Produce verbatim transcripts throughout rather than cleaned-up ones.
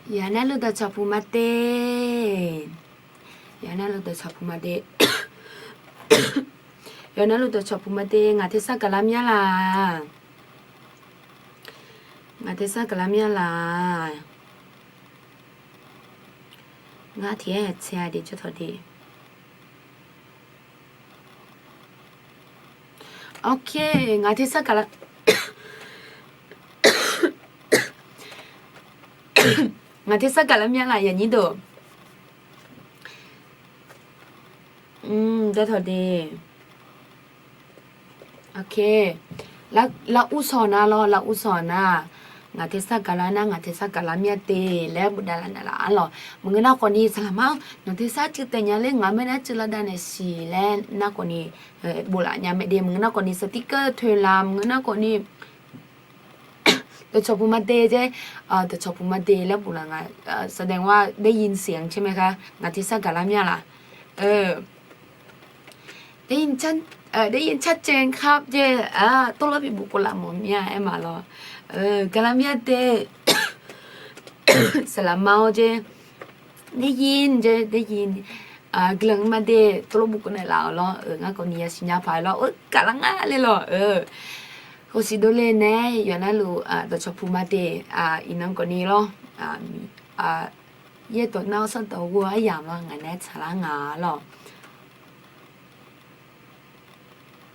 Yawqha navluf dawqcawq puq ma te. Yawqha navluf dawqcawq puq ma te. Yawqha navluf dawqcawq puq ma te. Ngaq tersar gaqlar mya laq? Ngaq tersar gaqlar mya laq? Ngar tiq-aer haeq tsae-a de jawr tawq de. Ok, ngaq tersar gaqlar, ngaq tersar gaqlar mya laq yaqnyir deuq? Jawr tawq de. Ok. Lar ur sawq nar lawr, lar ur sawq nar. Ngaq tersar gaqlar nar, ngaq tersar gaqlar mya te laer bofdav laf naeqlaf-ar lawq. Maqngeur nar khawfni saqlaqma-anr nawq tersar cuiv taef nya laer ngaq-anr maernar cuiv lar dav naeq siq laer nar khawfni, boflaf nya mae de. Maqngeur nar khawfni สติกเกอร์ toeq laf, maqngeur nar khawfni dawqcawq puq ma te jaer, dawqcawq puq ma te laer boflaf nga. แสดงว่าได้ยินเสียงใช่ไหมคะ ngaq tersar gaqlar mya laq? ได้ยินชัดเจนครับ jaer, tawvlawr bi bofkhof laf mawf mya aer ma lawr. Gaqlar mya te, saqlaqma-awr jaer, ได้ยิน jaer, ได้ยิน. Guiqlanq ma de, tawvlawr bofkhof naeqlaf-awq lawr. Ngar khawfni yasiq nya paq lawr, gaqlar nga le lawq. Khawf siq dovle nae yawqha navluf dawqcawq puq ma te, iqnan khawfni lawr. Yaerdawq nar-awr sardawq ghov-eu aryamq lawr ngaq nae tsaqlar nga lawq.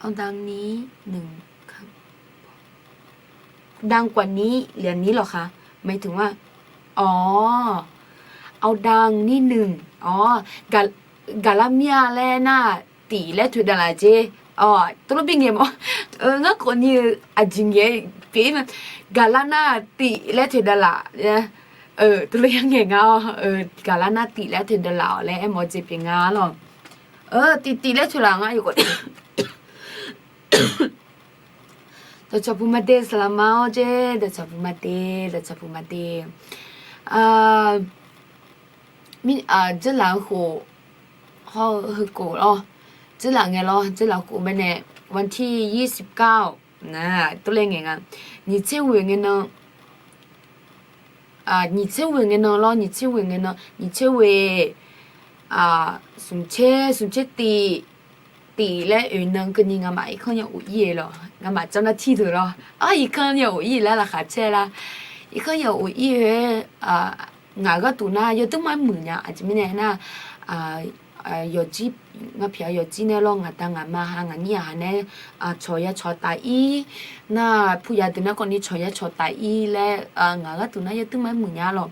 เอาดังนิดนึง lafnyir lawq kha. หมายถึงว่า อ๋อ เอาดังนิดนึง อ๋อ gaqlar mya laer nar, tif laer toeqdav laf jeq. Tawvlawr bi ngaeq mawf. Ngar khawfni-eu aqjeq ngaeq-aer pyeuf-ir mae. Gaqlar nar tif laer toeqdav laf. Tawvlawr yar ngaeq nga-awr, gaqlar nar tif laer toeqdav laf-awq laer aermawf-eu jeq pyeuf nga lawq. Tif tif laer toeqlaf nga yawqghaq. Dawqcawq puq ma te saqlaqma-awr jaer, dawqcawq puq ma te, dawqcawq puq ma te. Dzeurlaf-eu khof, hawr-eu heukof lawr. Dzeurlaf ngae lawr, dzeurlaf khof mae nae, วันที่ยี่สิบเก้า nar, tawvlaer ngae nga. Nyiq tser ghoeq ngae nan, nyiq tser ghoeq ngae nan lawr, nyiq tser ghoeq ngae nan, nyiq tser ghoeq, smq tser, smq tser tif, tif laer oeq nan keuvni ngamaf irkanr ya of ir-eu lawq. Ngamaf เจ้าหน้าที่ deuq lawr, ar, irkanr ya of ir laer laqkhaq caer lar. Irkanr ya of ir-eu, ngaq gharduq nar yawduir mar muiq nya. Aqjeq mirnae nar, yawqjir, ngar pyaq yawqjir nae lawr, ngaq da ngaq ma ha ngaq nyir aq ha nae cawq ya cawq taf ir. Nar, puyaq deuq nar khawfni cawq ya cawq taf ir laer, ngaq gharduq nar yawduir mar muiq nya lawq.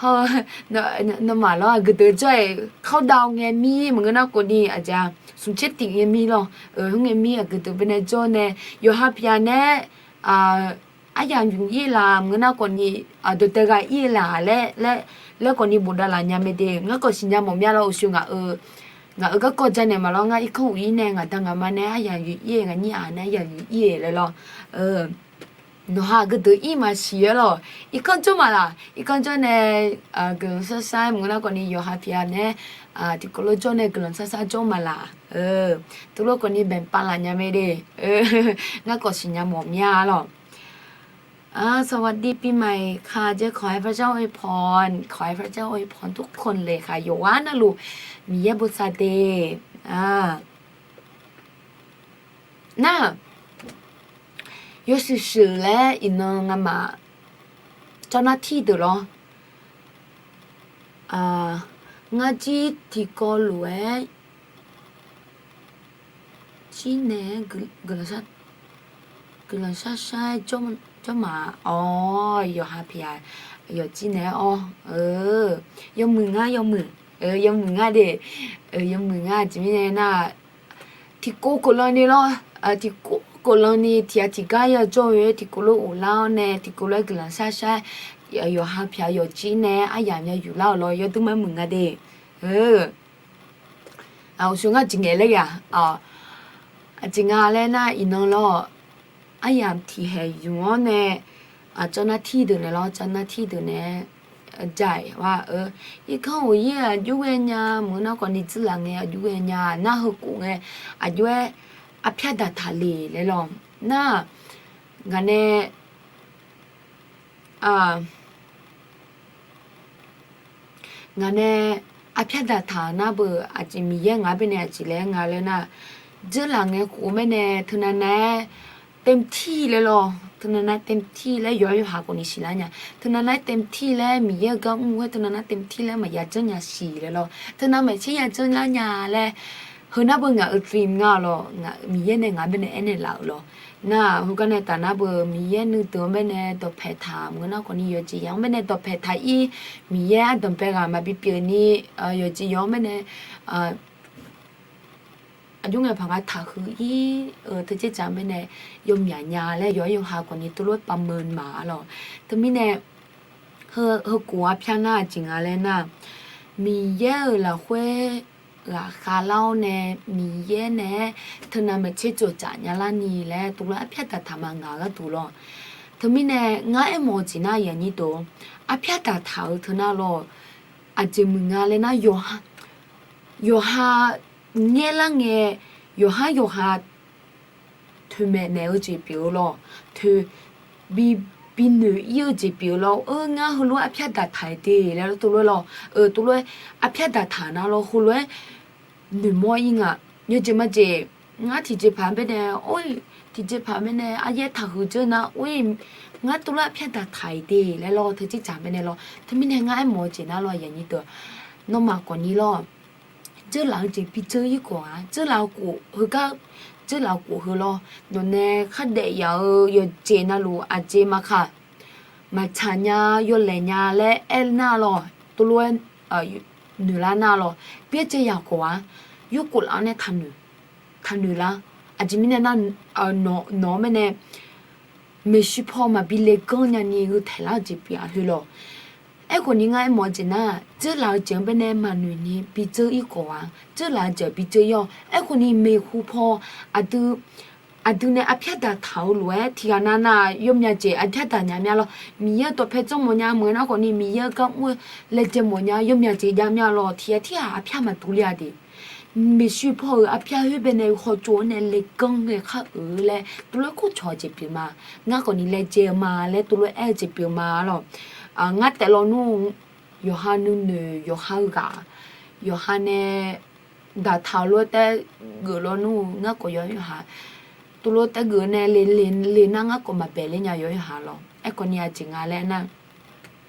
Hawr, nawmaf lawr aqgeu deuq jawr-aer เข้าดาวน์ ngae mir maqngeur nar khawfni aqjeq-a, smq tser tif ngae mir lawr. Heu ngae mir aqgeu deuq baenae jawr nae, yawqha pyaq nae, aryamq yuf ir laf maqngeur nar khawfni, dawqdae ghaq ir laf laer, laer khawfni bofdav laf nya mae de. Ngar khawf siqnya mawf mya lawr, uqshoe ngaq-euq, ngaq-euq garkawv ja naeq ma lawr. Ngar irkanr of ir nae ngaq da ngaq ma nae aryamq yuf ir-eu, ngaq nyir aq nae aryamq yuf ir-eu laer lawr. Nawqha aqgeu deuq ir maqsiq-aer lawq. Irkanr jawr maqlaq, irkanr jawr nae guiqlanq sar sar-aer maqngeur nar khawfni yawqha pyaq nae tiqkawv lof jawr nae guiqlanq sar sar jawr maqlaq. Teulof khawfni แบ่งปัน laf nya mae de. Ngar khawf siqnya mawf mya lawq. สวัสดีปีใหม่ค่ะ เจ๊ ขอให้พระเจ้าอวยพร ขอให้พระเจ้าอวยพรทุกคนเลยค่ะ yawqghaq navluf Miqyaer bosav de. Nar, yawshuif shuif laer iqnan ngamaf เจ้าหน้าที่ deuq lawr. Ngar jir tiqkawv lof-aer jir nae-aer guiqlanq shar shar-aer jawr ma. Awr, yawqha pyaq yawqjir nae-aer awr. Yawmuiq ngar yawmuiq, yawmuiq ngar de. Yawmuiq ngar aqjeq mirnae nar, tiqkov khof lan ni lawr, tiqkov khof lan ni tiq ghaq tiq gar yajawr-eu tiqkov lof ghoflar-awr nae tiqkov lof-aer guiqlanq shar shar-aer yawqha pyaq yawqjir nae-aer aryamq ya yuflar-euq lawr yawduir mar muiq nga de. Uqshoe ngar jeq ngaeq laer ghaq, aqjeq nga laer nar iqnan lawr, aryamq tiqhaeq yuf-anr nae, เจ้าหน้าที่ deuq nae lawr, เจ้าหน้าที่ deuq nae-aer ja-aer wa-eu, irkanr of ir-eu aqjox ghae nya, maqngeur nar khawfni dzeurlaf ngae aqjox ghae nya, nar heukhof ngae aqjox-aer arpyar daqtaq le laer lawr. Nar, ngaq nae, a, Ngaq nae arpyar daqtaq-euq nar beu aqjeq Miqyaer ngaq-anr baenae aqjeq laer nga laer nar, dzeurlaf ngae khof-eu baenae teunav nav-aer เต็มที่ laer lawr, teunav nav เต็มที่ laer yawqha yawqha khawfni siqlar nya. Teunav nav-aer เต็มที่ laer Miqyaer-euq gar mr-aer teunav nav เต็มที่ laer maqya dzeur nya siq laer lawr. Teunav maeqtser ya dzeur lar nya laer, heu nar beu ngaq-euq dream nga lawr, Miqyaer nae ngaq-anr baenae aernaeq laf-euq lawr. Nar-aq heugar nae taf nar beu Miqyaer nuideuq-anr baenae dawqpaeq taq maqngeur nar khawfni yawqjeq yawq-anr baenae dawqpaeq taq-ir, Miqyaer ardanq bae ghaq maqbi pyeuf ni, yawqjeq yawq-anr baenae aqjox ngae paq nga taqhuiq-ir-eu teu dzer dzaq-anr baenae yawmyaq nya laer yawqha yawqha khawfni tuvlof-aer pavmeuq ma-a lawq. Teumirnae, heu khof arpyar nar aqjeq nga laer nar, Miqyaer-euq lafkhoer ghaqkhav lar-awr nae Miqyaer nae-aer teunav maeqtser dzawqdzaq nya larni laer tuvlof-aer arpyar daqtaq ma ngaq gharduq lawr. Teumirnae ngar aermawf-eu jeq nar yaqnyir deuq, arpyar daqtaq-euq teunar lawr, aqjeq muiq nga laer nar, yawqha ngaer lar ngae, yawqhar yawqha toeqmaeq naeq-eu jeq pyeuf-eu lawr, toeq bi, bi noeq-ir-eu jeq pyeuf-eu lawr. Eur, ngar heulof-aer arpyar daqtaq-iq de laer lawr, tuvlof-aer lawr, tuvlof-aer arpyar daqtaq nar lawr, heulof-aer noeqmawr-ir nga. Yawjeq majeq, ngar tiqjeqpaq baenae, or, tiqjeqpaq baenae aryaer taqhuiq dzeur nar, or, ngar tuvlof-aer arpyar daqtaq-iq de laer lawr, teu dzer dzaq baenae lawr. Teumirnae ngar aermawf-eu jeq nar lawr, yaqnyir deuq, nawmaf khawfni lawr, dzeurlaf-eu jeq bi dzeur-ir khawf-aq, dzeurlaf-eu khof heugar, dzeurlaf-eu khof heu lawr, nawqnae khardaef yaf-eu yawqjeq navluf aqjeq maqkaq, maqtsaq nya, yawlaeq nya laer aer nar lawr, tuvlof-aer noeqlar nar lawr, byaerdzae yaq khawf-aq, yurkhof laf-awr nae taqnoeq, taqnoeq lar. Aqjeq mirnae nar, nawq-anr baenae maeqshi paw maqbi leganr nyani heu taeq lar-eu jeq pyeuf-a heu lawr. Aerkhawfni ngar aermawf-eu jeq nar, dzeurlaf-eu jeq-anr baenae maqnoeq ni bi dzeur-ir khawf-aq, dzeurlaf-eu jeq bi dzeur-ir-awr, aerkhawfni maeqhu paw aqdui aqdui nae arpyar daqtaq-eu lof-aer tiqghaq navnav yawmya jeq arpyar daq nya mya lawr. Miqyaer-euq dawqpae janr mawf nya meuq nar khawfni Miqyaer-euq gar mr-eu laejae mawf nya yawmya jeq jav mya lawr. Tiqghaq tirghaq arpyar maqdur le-a de. Maeqshi paw-euq arpyar khoer baenae hawtsov-anr nae leganr ngae khar-euq laer tuvlof-aer kurcawq-eu jeq pyeuf ma. Ngar khawfni laejae-eu ma laer tuvlof-aer aer-eu jeq pyeuf ma lawr. Ngar taef lawnmr, yawqha nuinoeq, yawqha ghaq, yawqha nae daqtaq-eu lof-aer taef geuf lawnmr-eu ngar khawf yawqha, tuvlof-aer taef geuf nae le le nar ngar khawf maqbae ler nya yawqha lawr. Aerkhawfni aqjeq nga laer nar,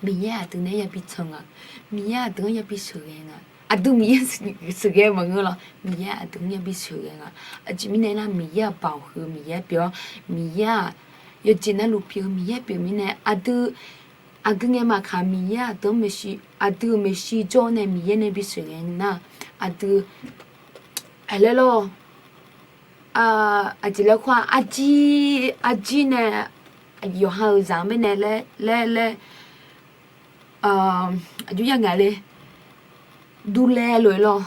Miqyaer aqdui nae yabi can nga. Miqyaer aqdui-anr yabi sheuqghae nga. Aqdui Miqyaer sheuqghae maqngeur lawr. Miqyaer aqdui-anr yabi sheuqghae nga. Aqjeq mirnae nar Miqyaer-aq baoq heu Miqyaer pyeuf-awr, Miqyaer-aq yawqjeq navluf pyeuf-eu Miqyaer pyeuf mirnae aqdui aqgeu ngae maqkaq Miqyaer aqdui-anr maeqshi, aqdui-euq maeqshi jawr nae Miqyaer nae bi sheuqghae nar, aqdui aqlaer lawr, aqjeq laer khoer-aq, arjir, arjir nae yawqha-euq zaq-anr baenae laer laer laer, aqjox ya ngaq le, durler lof-aer lawr,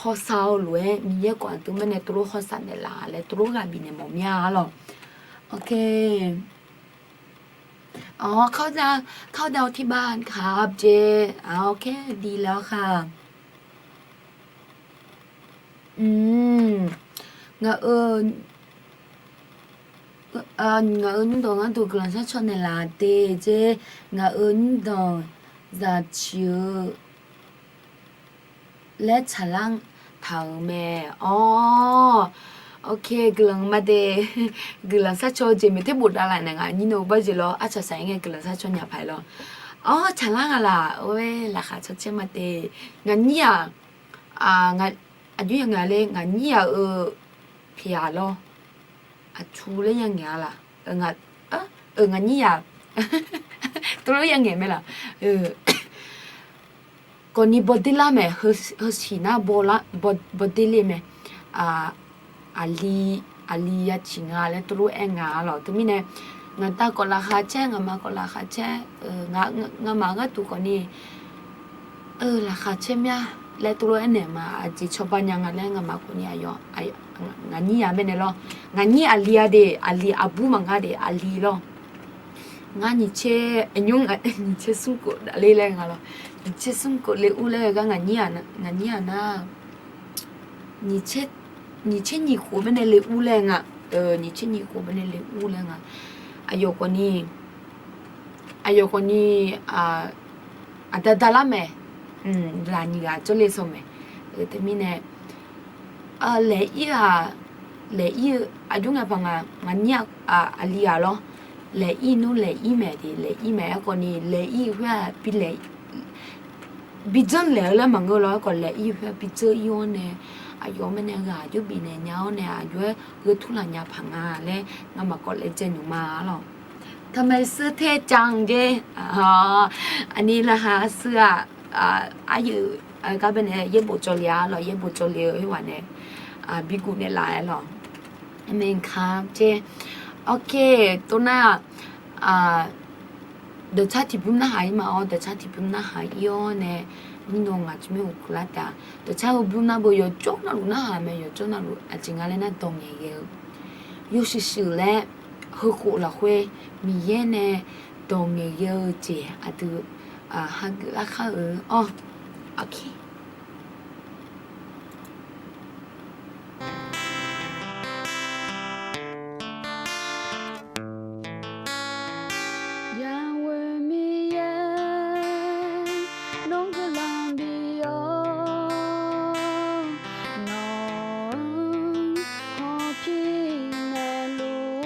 hawsav-eu lof-aer Miqyaer khawf aqdui mirnae tuvlof hawsav naeqlaf laer tuvlof ghaq bifnaeq mawf mya lawr. Ok. อ๋อ เข้าดาวน์ เข้าดาวน์ที่บ้านครับเจ๊ อ่า โอเค ดีแล้วค่ะ อืม ngaq-euq, ngaq-euq nymrdawq ngar duq guiqlanq sharcaw naeqlaf de jer. Ngaq-euq nymrdawq zaqciq-eu laer tsaqlar taq-euq mae. Awr, ok, guiqlanq ma de. Guiqlanq sharcaw-eu jeq maeq ter bofdav laf naeq ngaq nyir nor bar jeq lawr, arsaq saq-aer ngae guiqlanq sharcaw nya paq-aer lawr. Awr, tsaqlar nga laq, oe, laqkhaq caw caer ma de. Ngaq nyir-aq, aqjox ya ngaq le, ngaq nyir-aq-euq piq-aq lawr. Aqtu laer ya ngaeq-a laq? Ngaq nyir-aq, tov lof ya ngaeq mae laq? Kawfni bawder lar mae, heusiq nar bawder le mae. Aqli, aqli ya ciq nga laer tov lof aer nga lawq. Teumirnae, ngaq da khawf laqkhaq caer, ngaqma khawf laqkhaq caer, ngaqma gharduq khawfni laqkhaq caer mya laer tov lof aernaeq ma. Aqjeq cawba nya nga laer ngaqma khawfni aqyawf, ngaq nyir ya baenae lawr. Ngaq nyir aqli-a de, aqli aqbur maqnga de, aqli lawr. Ngar nyiq tser, nyiq tser smr khof dafler laer nga lawr. Nyiq tser smr khof le ur laer gar ngaq nyir-aq nar, nyiq tser nyiq khof baenae le ur laer nga. Nyiq tser nyiq khof baenae le ur laer nga. Aqyawf khawfni, aqyawf khawfni, aqda da lar mae. Lafnyiq ghaq jawrle sawq mae. Teumirnae laeq-ir-aq, laeq-ir-eu aqjox ngaq paq ngaq, ngaq nyir-aq, aqli ghaq lawr. Laeq-ir nmr laeq-ir maeq de, laeq-ir maeq aerkhawf ni laeq-ir khoer-aq bi laeq bi janrlaeq-eu laer maqngeur lawr. Aerkhawf laeq-ir khoer-aq bi janr-ir-awr nae, aqyawf-anr nae ghaq jawr bifnaeq nya-awr nae aqjox-aer gheu turlaq nya paq nga laer ngamaf kawv laejae nymq ma lawq. ทำไมเสื้อเท่จัง jeq, aqni lavhaq shuir-aq, aqyuif garbae nae yaerbof cawv le-a lawq. Yaerbof cawv le-eu khoerghaq nae bi guf naeqlaf-aer lawq. Aqmeq ka jeq. Ok, tov nar-aq, dawqtsar tiqbymr narhaq-ir ma-awr, dawqtsar tiqbymr narhaq-ir-awr nae, nymr-eu ngaq tsmr-eu kular taef-a. Dawqtsar-eu bymr nar beu yawqjawr navluf narhaq mae, yawqjawr navluf aqjeq nga laer nar dawq ngaeqghae-eu yawshuif shuif laer, heukhof lafkhoer Miqyaer nae dawq ngaeqghae-eu jeq aqdui hageuf larkhar-eu awr. Ok. Yahweh Miqyaer, nawr guiqlanq bif-awr, nawq-anr hawpir naeqluf.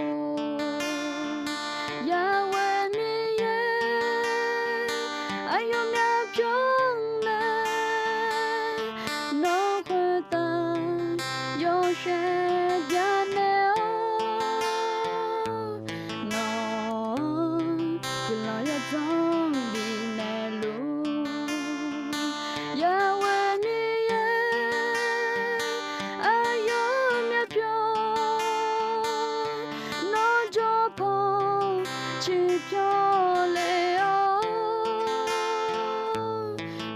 Yahweh Miqyaer, aqyawfmaf pyawr nae nawr khoertav yawshaef byanaeq-awr, nawq-anr guiqlanq yawdzanr bifnaeqluf. Yahweh Miqyaer, aqyawfmaf pyawr, nawr jawrpanq ciqpyawr le-awr,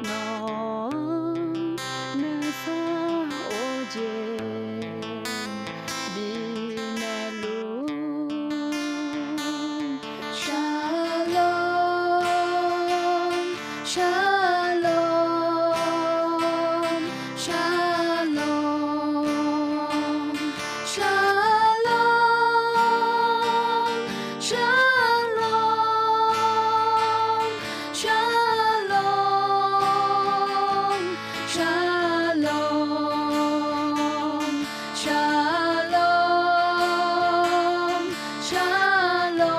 nawq-anr nuisar of jeq bifnaeqluf. Shalom, shalom, shalom, shalom, shalom, shalom, shalom, shalom, shalom,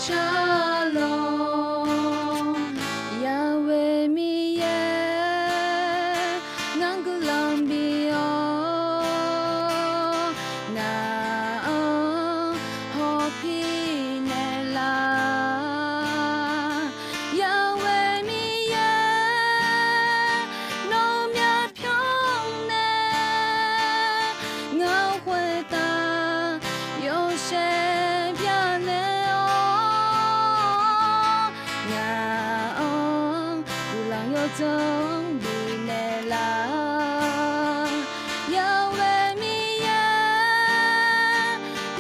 shalom. Yahweh Miqyaer, ngar guiqlanq bif-awr, ngaq-anr hawpir naeqlaf. Yahweh Miqyaer, nawr myavpyawr nae ngar khoertav yawshaef byanaeq-awr, ngaq-anr guiqlanq yawdzanr bifnaeq laf. Yahweh Miqyaer,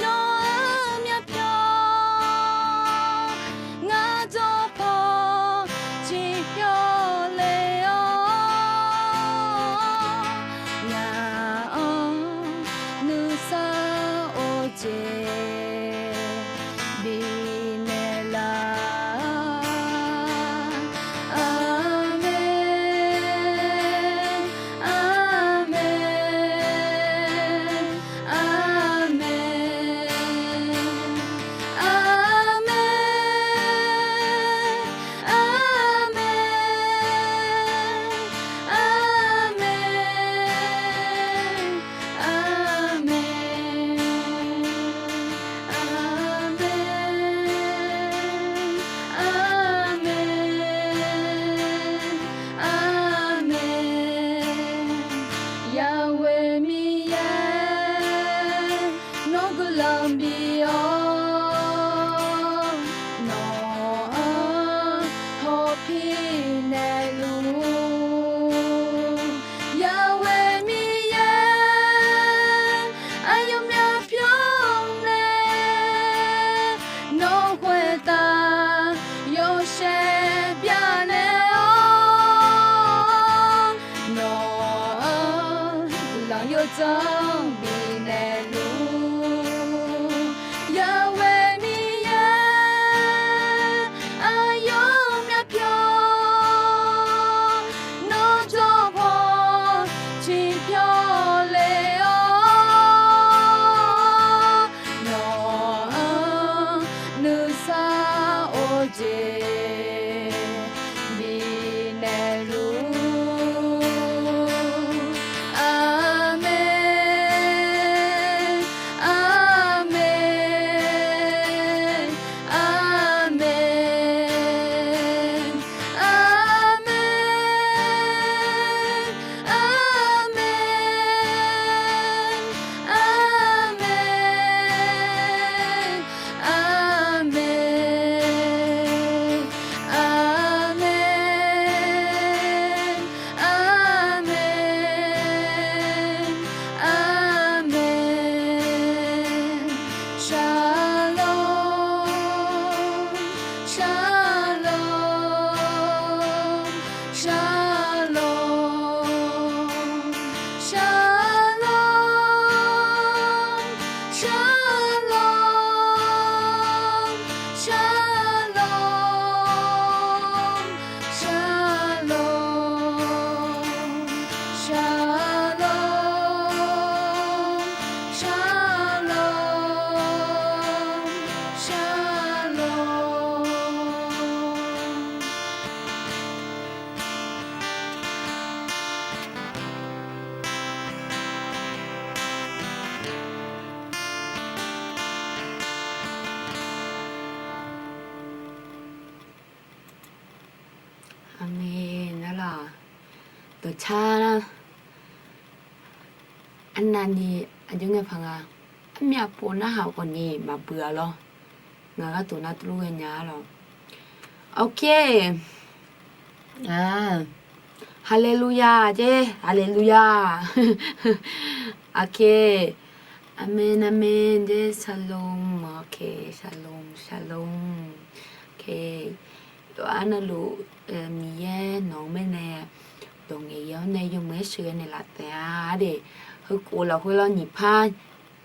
nawr-anr myavpyawr, ngar jawrpanq ciqpyawr le-awr, ngaq-anr nuisar of jeq bifnaeq laf. Aqmeq, aqmeq, aqmeq, aqmeq, aqmeq, aqmeq, aqmeq, aqmeq, aqmeq, aqmeq. Yahweh Miqyaer, nawr guiqlanq bif-awr, nawq-anr hawpir naeqluf. Yahweh Miqyaer, aqyawf myavpyawr nae nawr khoertav yawshaef byanaeq-awr, nawq-anr guiqlanq yawdzanr bifnaeq luf. Yahweh Miqyaer, aqyawf myavpyawr Car nar, arnavni aqjox ngae paq nga. Armyav pov narhaq khawfni maqbuiq-a lawr. Ngaq gharduq nar tuvlur ghaenya lawr. Ok. Haleluya jer, haleluya. Ok. Aqmen, aqmen jer, shalom. Ok, shalom, shalom. Ok. Yawqha navluf Miqyaer nawq-eu mirnae dawq ngaeq ya-awr nae yawmuiq-aer sheuqghae naeqlaf taef-a de. Heukhof lafkhoer lawr, nyiq par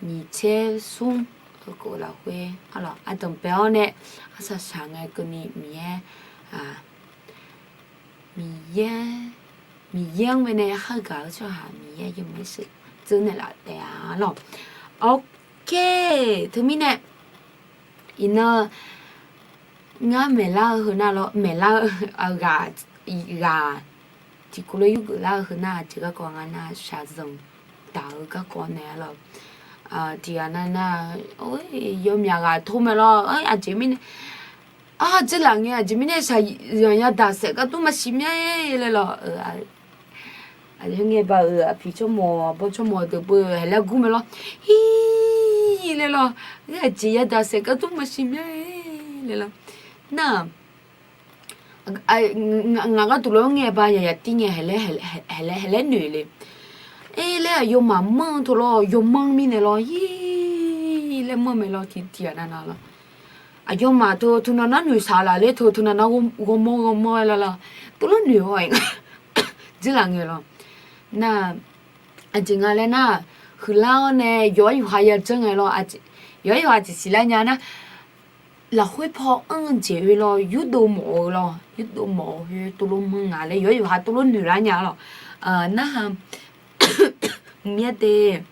nyiq tser smr, heukhof lafkhoer arlawq ardanq bae-awr nae arsaq saq ngae keuvni Miqyaer, Miqyaer, Miqyaer-anr bae nae khargaq-eu tsawrhaq Miqyaer yawmuiq-aer sheuqdzeur naeqlaf taef-a lawq. Ok, teumirnae iqnan ngar maeqlar-eu heu nar lawr, maeqlar-eu ghaq, ghaq tiqkawv lof yurgeuf lar-eu heu nar, aqjeq garkawv nga nar, shaqzanq taq-eu garkawv nae-a lawq. Tiqghaq nar nar, yawmyaq ghaq tor mae lawr, aqjeq mirnae, aqjeq laf ngae aqjeq mirnae shaqzanq yadaq saef gar dur maqsiq mya-e laer lawq. Aqjeq ngae ba-euq aqpiq tsawrmawq bawr tsawrmawq deuq beu haeq laer gur mae lawr. Hir laer lawr, aqjeq yadaq saef gar dur maqsiq mya-e laer lawr. Nar, ngaq gharduq lof-aer ngae ba yaqyaq tir ngae haeq laer, haeq laer noeq le. Aer laer aqyawfmaf manr-eu teu lawr, yawmanr mirnae lawr, hir laer manr mae lawr, tiqghaq nav nav lawr. Aqyawfmaf teu teunav nar noeqshaq laf ler teu teunav nar ghawrmawr ghawrmawr-aer lar lawr, teulof noeq haw-aer nga. Dzeurlaf ngae lawr. Nar, aqjeq nga laer nar, huiqlar-awr nae yawqha yawqha yajanr ngae lawr, yawqha yawqha aqjeq siqlar nya nar, lafkhoer paw anr-eu jeq oe lawr, yurdov mawf-eu lawr, yurdov mawf-eu khoer teulof manr nga laer yawqha yawqha teulof noeqlar nya lawr. Narhaq mqmyav te.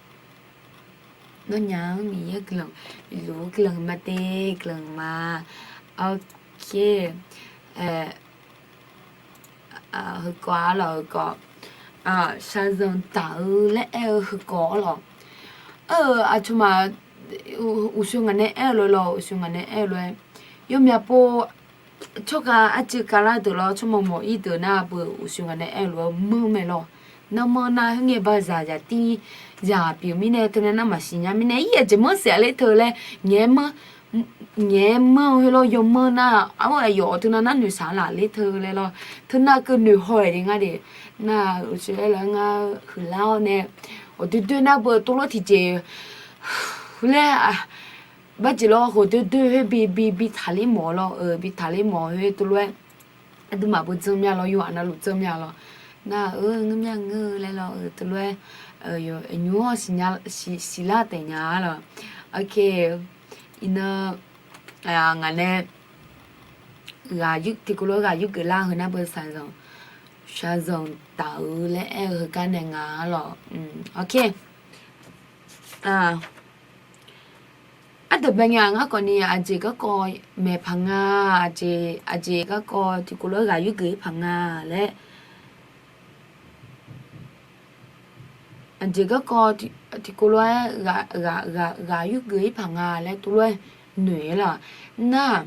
Nawnyaf-anr Miqyaer guiqlanq luf-eu guiqlanq ma te, guiqlanq ma. Ok. Heukawv arlawq, heukawv, shaqzanq taq-eu laer aer-eu heukawv arlawq. Aqcawq ma, uqshoe ngaq nae aer-eu lof lawr, uqshoe ngaq nae aer-eu lof-aer, yawmyaq pov tsawrkhav arcuiv kavlar deuq lawr, tsawrmawq mawq-ir deuq nar beu uqshoe ngaq nae aer-eu lof-aer manr mae lawr. Nanrmanr nar khoerngae ba zaq zaq tir zaq pyeuf mirnae teunae nar maqsiq nya mirnae ir aqjeq manr saef-a ler teu laer ngaeq-aer manr-eu khoer lawr yawmanr nar armawr aqyawf teunav nar noeqshaq laf ler teu laer lawr, teunav keuv noeq haw-aer de ngar de. Nar uqshoe aer laf ngar huiqlar-awr nae ghawqdoer doer nar beu teulof tiqjeq laer, barjeq lawr ghawqdoer doer khoer bi bi bi taqler mawf lawr, bi taqler mawf khoer teulof-aer aqduimaf beu janr mya lawr, yawqha navluf janr mya lawr. Nar-eu ngeur mya ngeur laer lawr, teulof-aer nymr-anr siqlar taef nya lawr. Ok, iqnan ngaq nae tiqkawv lof-aer ghaq yurgeuf lar heu nar beu shaqzanq, shaqzanq taq-eu laer aer-eu heugar nae nga lawr. Ok. Ardanqbae ngae-aq ngar khawfni aqjeq garkawv maeq paq nga, aqjeq, aqjeq garkawv tiqkawv lof-aer ghaq yurgeuf-ir paq nga laer, aqjeq garkawv tiqkawv lof-aer ghaq yurgeuf-ir paq nga laer teulof-aer noeq-aer lawq. Nar-aq,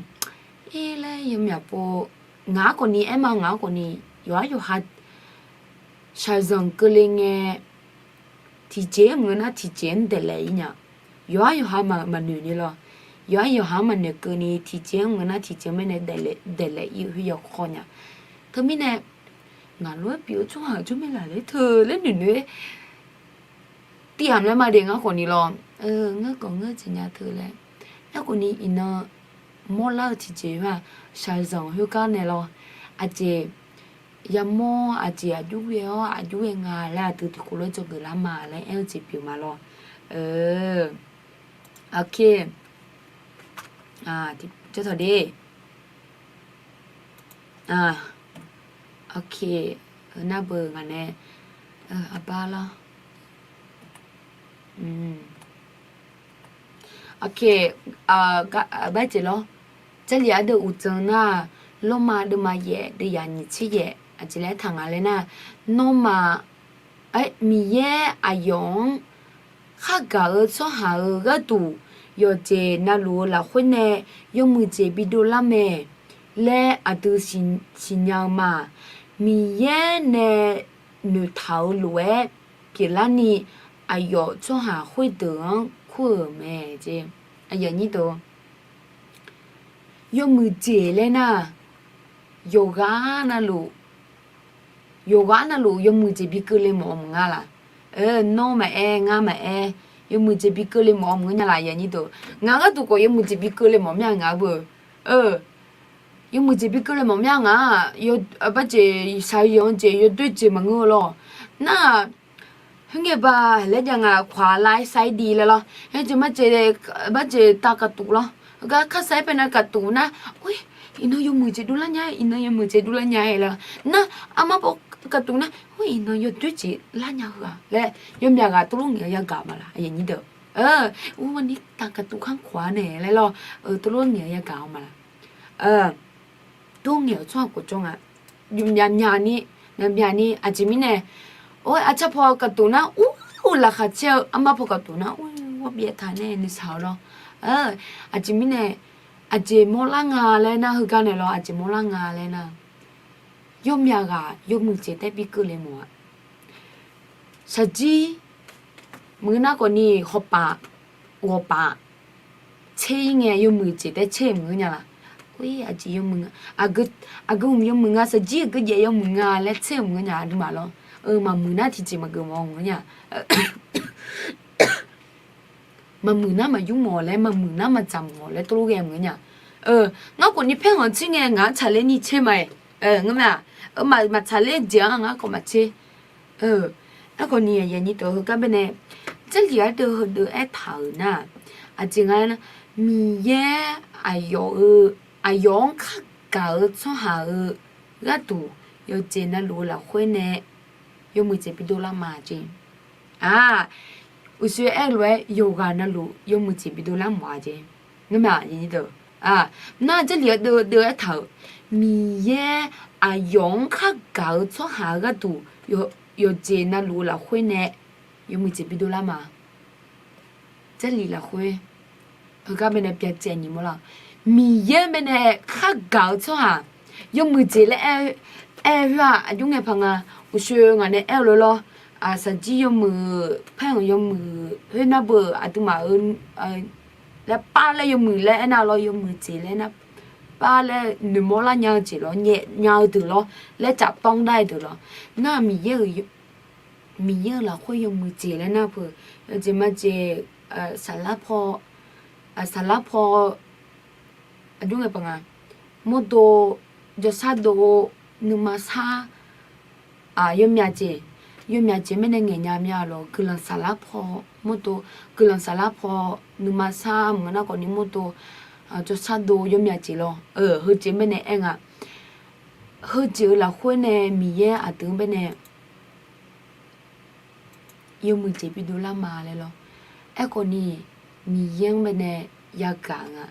ir laer yawmyaq pov, ngaq-anr khawfni aer ma, ngaq-anr khawfni yawqhar yawqha shaqzanq keuvle ngae, tiqjeq-anr mq-eu nar tiqjeq-anr daeqlaef-ir nya. Yawqhar yawqha maqnoeq ni lawr. Yawqhar yawqha-anr maqnoeq keuvni tiqjeq-anr mq-eu nar tiqjeq-anr mirnae daeqlaef-ir-eu khoer yawkawr nya. Teumirnae ngaq lof-aer pyeuf-eu tsawrhaq jawr maer laf ler teu laer noeqnoeq-aer tiv-aq laer ma de ngar khawfni lawr. Ngar khawf ngeur jeq nya teu laer. Ngar khawfni iqnan mawrlar-eu tiqjeq ma, shaqzanq khoergar nae lawr. Aqjeq yamawr, aqjeq aqjox ghae-awr aqjox ghae nga laer aqdui tiqkawv lof-aer dzawgeuf lar ma laer aer-eu jeq pyeuf ma lawr. Ok. Jawr tawq de. Ok. Heu nar beu ngaq nae arbar lar. Ok. Bar jeq lawr. Jarlif ardeuv uqdzan nar, Lormav deuvma yaef deuvyaq nyiq tser yaef aqjeq laer taq nga laer nar, nawmaf, Miqyaer aqyawf-anr khargaq-eu tsawrhaq-euq gharduq yawqjeq navluf-eu lafkhoer nae yawmuiq jeq bidov lar mae laer aqdui siqnya-eu ma. Miqyaer nae noeqtaq-eu lof-aer pyeuflarni, aqyawf tsawrhaq khoerdeuq-anr kur-euq mae jeq. Yawmuiq jeq laer nar, yawqghaq navluf, yawqghaq navluf yawmuiq jeq bi keuvle mawf-eu maqnga laq. Nawr maqaer, ngar maqaer, yawmuiq jeq bi keuvle mawf-eu maqngeur nya laq. Ngaq gharduq khawf yawmuiq jeq bi keuvle mawf mir-a ngaq beu. Yawmuiq jeq bi keuvle mawf mir-a ngaq. Barjeq shaqyanq-eu jeq yawdoer jeq maqngeur-eu lawr. Nar-aq, khoerngae ba laer jav nga, ขวาไลค์ ซ้ายดี laer lawr. Aer jeq marjeq, barjeq tav kaqtuf lawr. Heugar ข้างซ้าย paenae kaqtuf nar, iqnan yawmuiq jeq dovlar nya, iqnan yawmuiq jeq dovlar nya-aer lawr. Nar, armar paw kaqtuf nar, iqnan yawdoer jeq lar nya heu-aq laer, yawmyaq ghaq teulof ngaeq-eu yagaq ma laq. Ur, ni tav kaqtuf ข้างขวา nae laer lawr, teulof ngaeq-eu yagaq-eu ma laq. Tov ngaeq-euq tsawrhaq khof jawr nga. Myaqmyaq ni, myaqmyaq ni aqjeq mirnae, or, arcar paw kaqtuf nar, ur, laqkhaq caer-eu, armar paw kaqtuf nar, ur, ghawrbyaev taq nae nuisaq-eu lawr. Aqjeq mirnae, aqjeq mawrlar nga laer nar, heugar naeq lawr, aqjeq mawrlar nga laer nar, yawmyaq ghaq yawmuiq jeq taef bi keuvle mawf-a. Shaqjir maqngeur nar khawfni hawpaf, ghawqpaf tser-ir ngae yawmuiq jeq taef tser-euq maqngeur nya laq. Aqjeq yawmuiq, aqgeu hmq yawmuiq nga, shaqjir aqgeujaev yawmuiq nga laer tser-euq maqngeur nya aqduimaf lawr. Maqmuiq nar tiqjeq maqgeuf mawf-eu maqngeur nya. Maqmuiq nar maqyur mawf laer, maqmuiq nar maqdzaq mawf laer teulof ghae maqngeur nya. Ngar khawfni paerkhanq tser ngae ngaq-anr tsaqler ni tser ma-aq. Ngeur ma-aq, maqtsaqler jeq-anr ngar khawf maqtser. Aerkhawfni aqyuif aqnyir deuq heugar baenae, Jarlif ardeuv heudeuv aertaq-euq nar, aqjeq nga nar, Miqyaer aqyawf-eu, aqyawf-anr khargaq-eu tsawrhaq-eu gharduq yawqjeq navluf-eu lafkhoer nae yawmuiq jeq bidov lar ma jeq. Aq, uqshoe aer-eu lof-aer yawqghaq navluf yawmuiq jeq bidov lar mawf-a jeq. Ngar ma-aq, nar Jarlif ardeuv deuv aertaq-euq, Miqyaer aqyawf-anr khargaq-eu tsawrhaq-eu gharduq yawqjeq navluf-eu lafkhoer nae yawmuiq jeq bidov lar ma. Jarlif lafkhoer heugar baenae byacaevni mawrlar-eu, Miqyaer baenae khargaq-eu tsawrhaq yawmuiq jeq laer aer-eu khoer-aq, aqjox ngae paq nga. Uqshoe ngaq nae aer-eu lof lawr, aqsaqjir yawmuiq, paerkhanq yawmuiq khoernar beu aqduimaf-eu laer par laer yawmuiq laer aernar lawr, yawmuiq jeq laer nar par laer noeqmawr lar nya-eu jeq lawr, nyaef nya-eu deuq lawr, laer caf tanr dar-eu deuq lawr. Nar Miqyaer-euq, Miqyaer-euq lafkhoer yawmuiq jeq laer nar peuq, yawjeq majeq, saqlar paw, saqlar paw, aqjox ngae paq nga, mawrdo, jawrshar dov, nuima sar, yawmyaq jeq, yawmyaq jeq mirnae ngaeq nya mya lawq. Guiqlanq saqlar paw, mawrdo, guiqlanq saqlar paw, nuima sar maqngeur nar khawfni mawrdo, jawrshar dov yawmyaq jeq lawr. Heujeq mirnae aer nga. Heujeq-eu lafkhoer nae Miqyaer aqdui-anr baenae yawmuiq jeq bidov lar ma laer lawr. Aerkhawfni Miqyaer-anr baenae yagaq nga.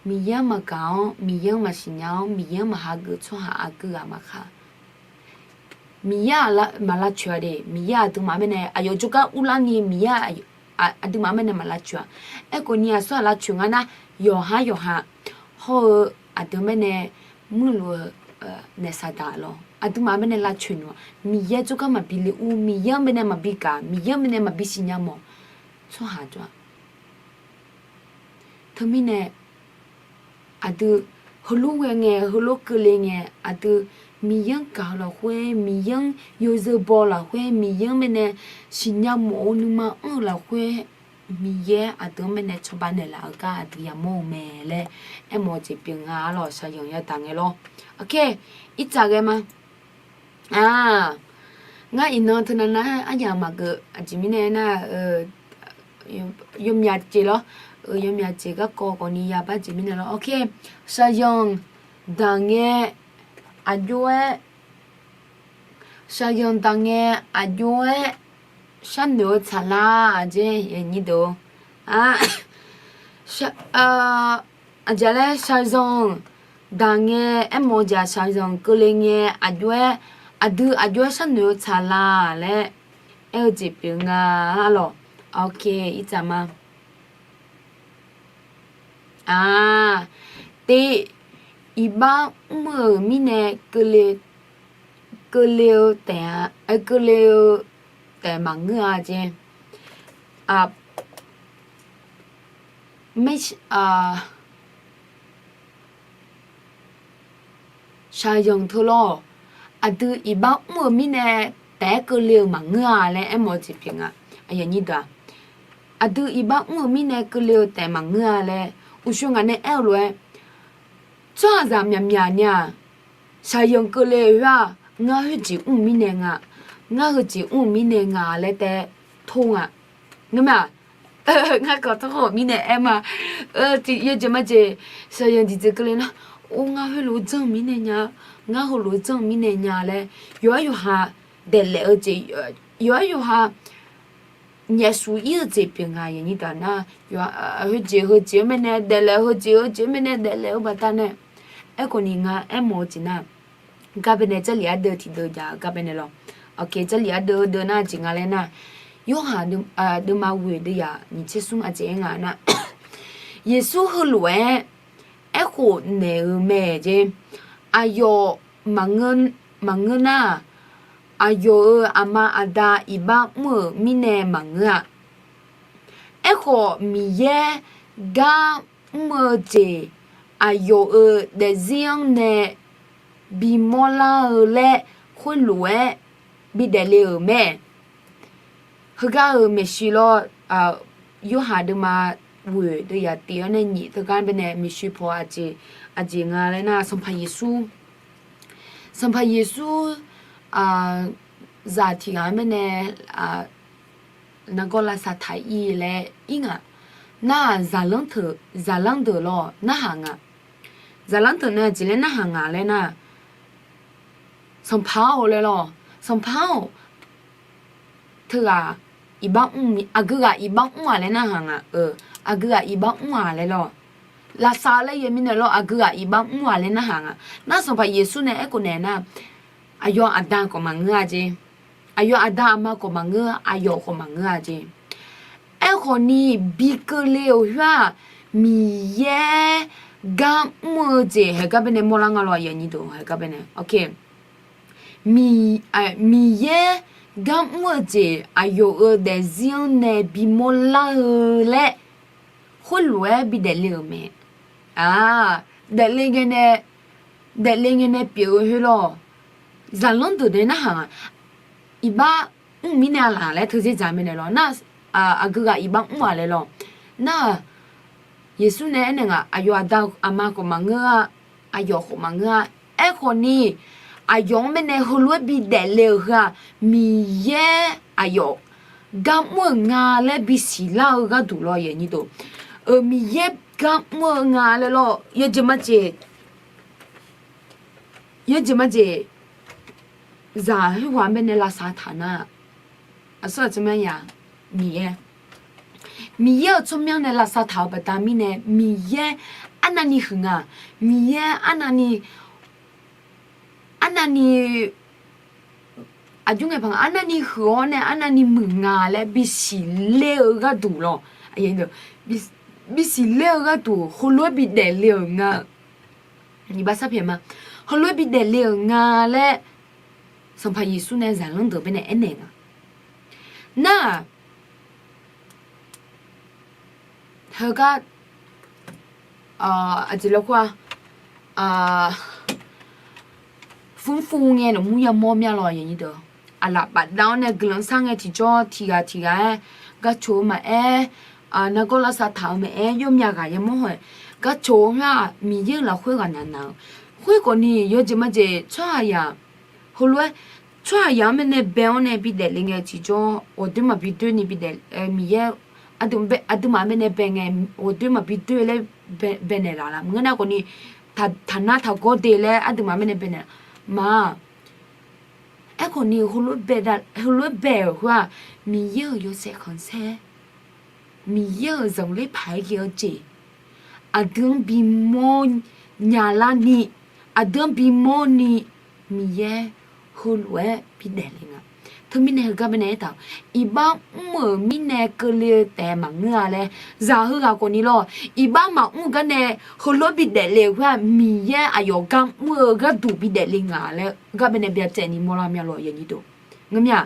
Miqyaer-anr maqgaq-anr, Miqyaer-anr maqsiqnya-anr, Miqyaer-anr maqhageuf tsawrhaq aqgeu ghaq maqkaq. Miqyaer maq lavcoeq-a de. Miqyaer aqduimaf mirnae aqyawf jawrgar urlarni Miqyaer aqduimaf mirnae maq lavcoeq-a. Aerkhawfni aqsur-aq lavcoeq ngar nar, yawqhar yawqha hawr-eu aqdui mirnae muirluf-eu naef saqdaq lawr, aqduimaf mirnae lavcoeq noeq-a. Miqyaer jawrgar maqbi le ur, Miqyaer-anr baenae maqbi gaq, Miqyaer-anr baenae maqbi siqnya mawf tsawrhaq jawr-a. Teumirnae aqdui heulof ghae ngae, heulof keuvle ngae, aqdui Miqyaer-anr gaq-eu lafkhoer, Miqyaer-anr yawzeu baw lafkhoer, Miqyaer-anr baenae siqnya mawf-eu nuima anr-eu lafkhoer, Miqyaer aqdui-anr baenae cawba naeqlaf-eu gar aqdui yamawr-eu mae laer aermawf-eu jeq pyeuf nga. Arlawq, shaqzanq yadaq ngae lawr. Aqkar irtsaq ghae ma. Ngar iqnan teunav nar aryamq maqgeuf. Aqjeq mirnae aernar, yawmyaq jeq lawr, yawmyaq jeq garkawv khawfni yabar jeq mirnae lawr. Aqkar shaqzanq daq ngae aqjox-aer, shaqzanq daq ngae aqjox-aer sharnoeq-eu tsaqlar-aq jeq, aqjeq laer shaqzanq daq ngae aermawf-eu jeq-aq, shaqzanq keuvle ngae aqjox-aer, aqdui aqjox-aer sharnoeq-eu tsaqlar laer aer-eu jeq pyeuf nga. Arlawq, aqkar irtsaq ma. Aq, te iqbax mr-euq mirnae keuvle, keuvle-eu taef-a, keuvle-eu taef maqngeur-a jeq. Shaqzanq teu lawr, aqdui iqbax mr-eu mirnae taef-aer keuvle-eu maqngeur-a laer aermawf-eu jeq pyeuf nga. Aqdui iqbax mr-eu mirnae keuvle-eu taef maqngeur-a laer uqshoe ngaq nae aer-eu lof-aer, tsawrhaqzaq myaqmyaq ni-aq, shaqzanq keuvle-eu khoer-aq, ngar khoerjeq mr-eu mirnae nga, ngar heujeq mr-eu mirnae nga laer taef-aer tor nga. Ngar ma, ngar kawq tor khawf mirnae aer ma. Yawjeq majeq, shaqzanq diqjeq keuvle nar, or ngar heulof-aer janr-eu mirnae nya, ngar heulof-aer janr-eu mirnae nya laer yawqha yawqha daeflaef-eu jeq, yawqha yawqha nyaefsuf ir-eu jeq pyeuf nga. Nar, heujeq heujeq-anr baenae daeflaef, heujeq heujeq-anr baenae daeflaef-eu baqdanae, aerkhawf ni ngar aermawf-eu jeq nar, gar baenae Jarlif ardeuv tiqdeuv jaq-eu gar baenae lawr. Jarlif ardeuv deuv nar jeq nga laer nar, Yorhaq deuvma ghoeq deuv yaq nyiq tser smr aqjeq-aer nga nar, Yeqsur heulof-aer aerkhof naeq-eu mae jeq. Aqyawf maqngeur nar-aq, aqyawf-euq aqma aqda iqbax mr-euq mirnae maqngeur-a. Aerkhawf, Miqyaer gar mr-eu jeq aqyawf-euq daefzir-anr nae bimawr lar-eu laer khoerlof-aer bidaef le-euq mae. Heugar-euq maeqshi lawr, Yorhaq deuvma ghoeq deuv yaq tiq-anr nae nyiq teugar baenae maeqshi paw aqjeq, aqjeq nga laer nar, Sanqpaq Yeqsur, Sanqpaq Yeqsur zaq tiq ghaq-anr baenae nargawr lavsav taq ir laer ir nga. Nar-aq, zaqlanr deuq lawr narhaq nga. Zaqlanr deuq nae aqjeq laer narhaq nga laer nar, Sanqpaq-or laer lawr, Sanqpaq-or, teughaq iqbax mr, aqgeu ghaq iqbax mr-aq laer narhaq nga. Aqgeu ghaq iqbax mr-aq laer lawr, lavsav laer yaeq mirnae lawr, aqgeu ghaq iqbax mr-aq laer narhaq nga. Nar Sanqpaq Yeqsur nae aerkhof naeq nar, aqyawf aqda khawf maqngeur-a jeq. Aqyawf aqda aqma khawf maqngeur, aqyawf khawf maqngeur-a jeq. Aerkhawf ni, bi keuvle-euq khoer-aq, Miqyaer gar mr-eu jeq haegar baenae mawrlar nga lawr, aqyuif aqnyir deuq haegar baenae. Miqyaer gar mr-eu jeq aqyawf-euq daefzir-anr nae bimawr lar-eu laer khoerlof-aer bidaef le-euq mae. Aq, daefle ngae nae, daefle ngae nae pyeuf-eu khoer lawr, zaqlanr deuq nae narhaq nga. Iqbax mr-eu mirnae aqlaf laer teudzer dzaq mae naeq lawr nar, aqgeu ghaq iqbax mr-aq laer lawr nar, Yeqsur nae aernaeq nga, aqyawf aqda aqma khawf maqngeur-a, aqyawf khawf maqngeur-a. Aerkhawf ni, aqyawf-anr baenae heulof-aer bidaef le-euq heu-aq, Miqyaer aqyawf gar mr-euq nga laer bisiq lar-eu gharduq lawr, Miqyaer gar mr-eu nga laer lawr, yawjeq majeq, yawjeq majeq, zaq khoerghaq-anr baenae lavsav taq nar, aqsur aqtsu mya ya, Miqyaer, Miqyaer-euq tsawrmyanr nae lavsav taq-eu baqda mirnae, Miqyaer arnavni huiq nga, Miqyaer arnavni, arnavni, aqjox ngae paq nga, arnavni huiq-awr nae arnavni muiq nga laer bisiq ler-eu gharduq lawr, bisiq ler-eu gharduq heulof-aer bidaef le-euq nga. Iqbax sarpyaeq ma, heulof-aer bidaef le-euq nga laer Sanqpaq Yeqsur nae zaqlanr deuq baenae aernaeq nga. Nar-aq, heugar, aqjeq lafkhoer-a, fmrfmr ngae lafmur yamawr mya lawr, aqlaf bafdav-awr nae guiqlanq sar ngae tiqjawr tiqghaq tiqghaq-aer garcoq-eu maqaer, nargawr lavsav taq-eu maqaer, yawmya ghaq yamawr haw-aer garcoq-eu khoer-aq, Miqyaer-euq lafkhoer ghaqnaq naq-eu. Khoerkhawf ni yawjeq majeq tsawrhaqzaq, heulof-aer tsawrhaqzaq-anr baenae bae-awr nae bidaef le ngae tiqjawr ghawqdoer maqbi doer ni bidaef, Miqyaer aqduimaf baenae bae ngae ghawqdoer maqbi doer laer baenaeq laf la. Maqngeur nar khawf ni, taqnar taqgawr de laer aqduimaf baenae baenaeq ma. Aerkhawf ni, heulof-aer bae-euq khoer-aq, Miqyaer-euq yawshaef khanqsaer, Miqyaer-euq zanqler paq-aer ghae-eu jeq, aqdui-anr bimawr nya larni, aqdui-anr bimawr ni, Miqyaer heulof-aer bidaef le nga. Teumirnae heugar baenae aertaq-euq, iqbax mr-euq mirnae keuvle-eu taef maqngeur-a laer. Zaq heughaq khawfni lawr, iqbax maqmr-eu garnae heulof-aer bidaef le-euq khoer-aq, Miqyaer aqyawf gar mr-eu gharduq bidaef le nga laer gar baenae byacaevni mawrlar mya lawr. Ngeur mya.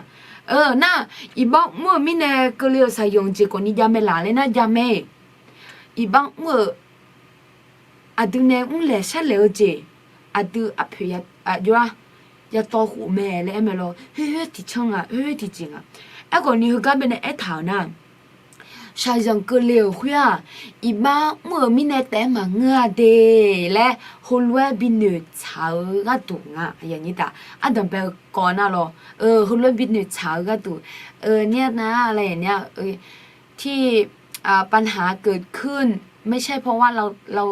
Nar, iqbax mr-euq mirnae keuvle-euq shaqzanq jeq khawfni jav mae laq laer nar jav mae. Iqbax mr-euq aqdui nae mrlaeq sharlaeq-eu jeq, aqdui aqpoeq ya, aqjox-ar, yatawv khof mae laer aer mae lawr. Khoer khoer tiqcanr nga, khoer khoer tiqjeq nga. Aerkhawfni heugar baenae aertaq-euq nar, shaqzanq keuvle-euq khoer-aq, iqbax mr-euq mirnae taef-aer maqngeur-a de laer heulof-aer binoeq tsaq-eu gharduq nga. Ardanqbae-eu kawv nar lawr, heulof-aer binoeq tsaq-eu gharduq, nar, ที่ ปัญหาเกิดขึ้น ไม่ใช่เพราะว่าเรา เรา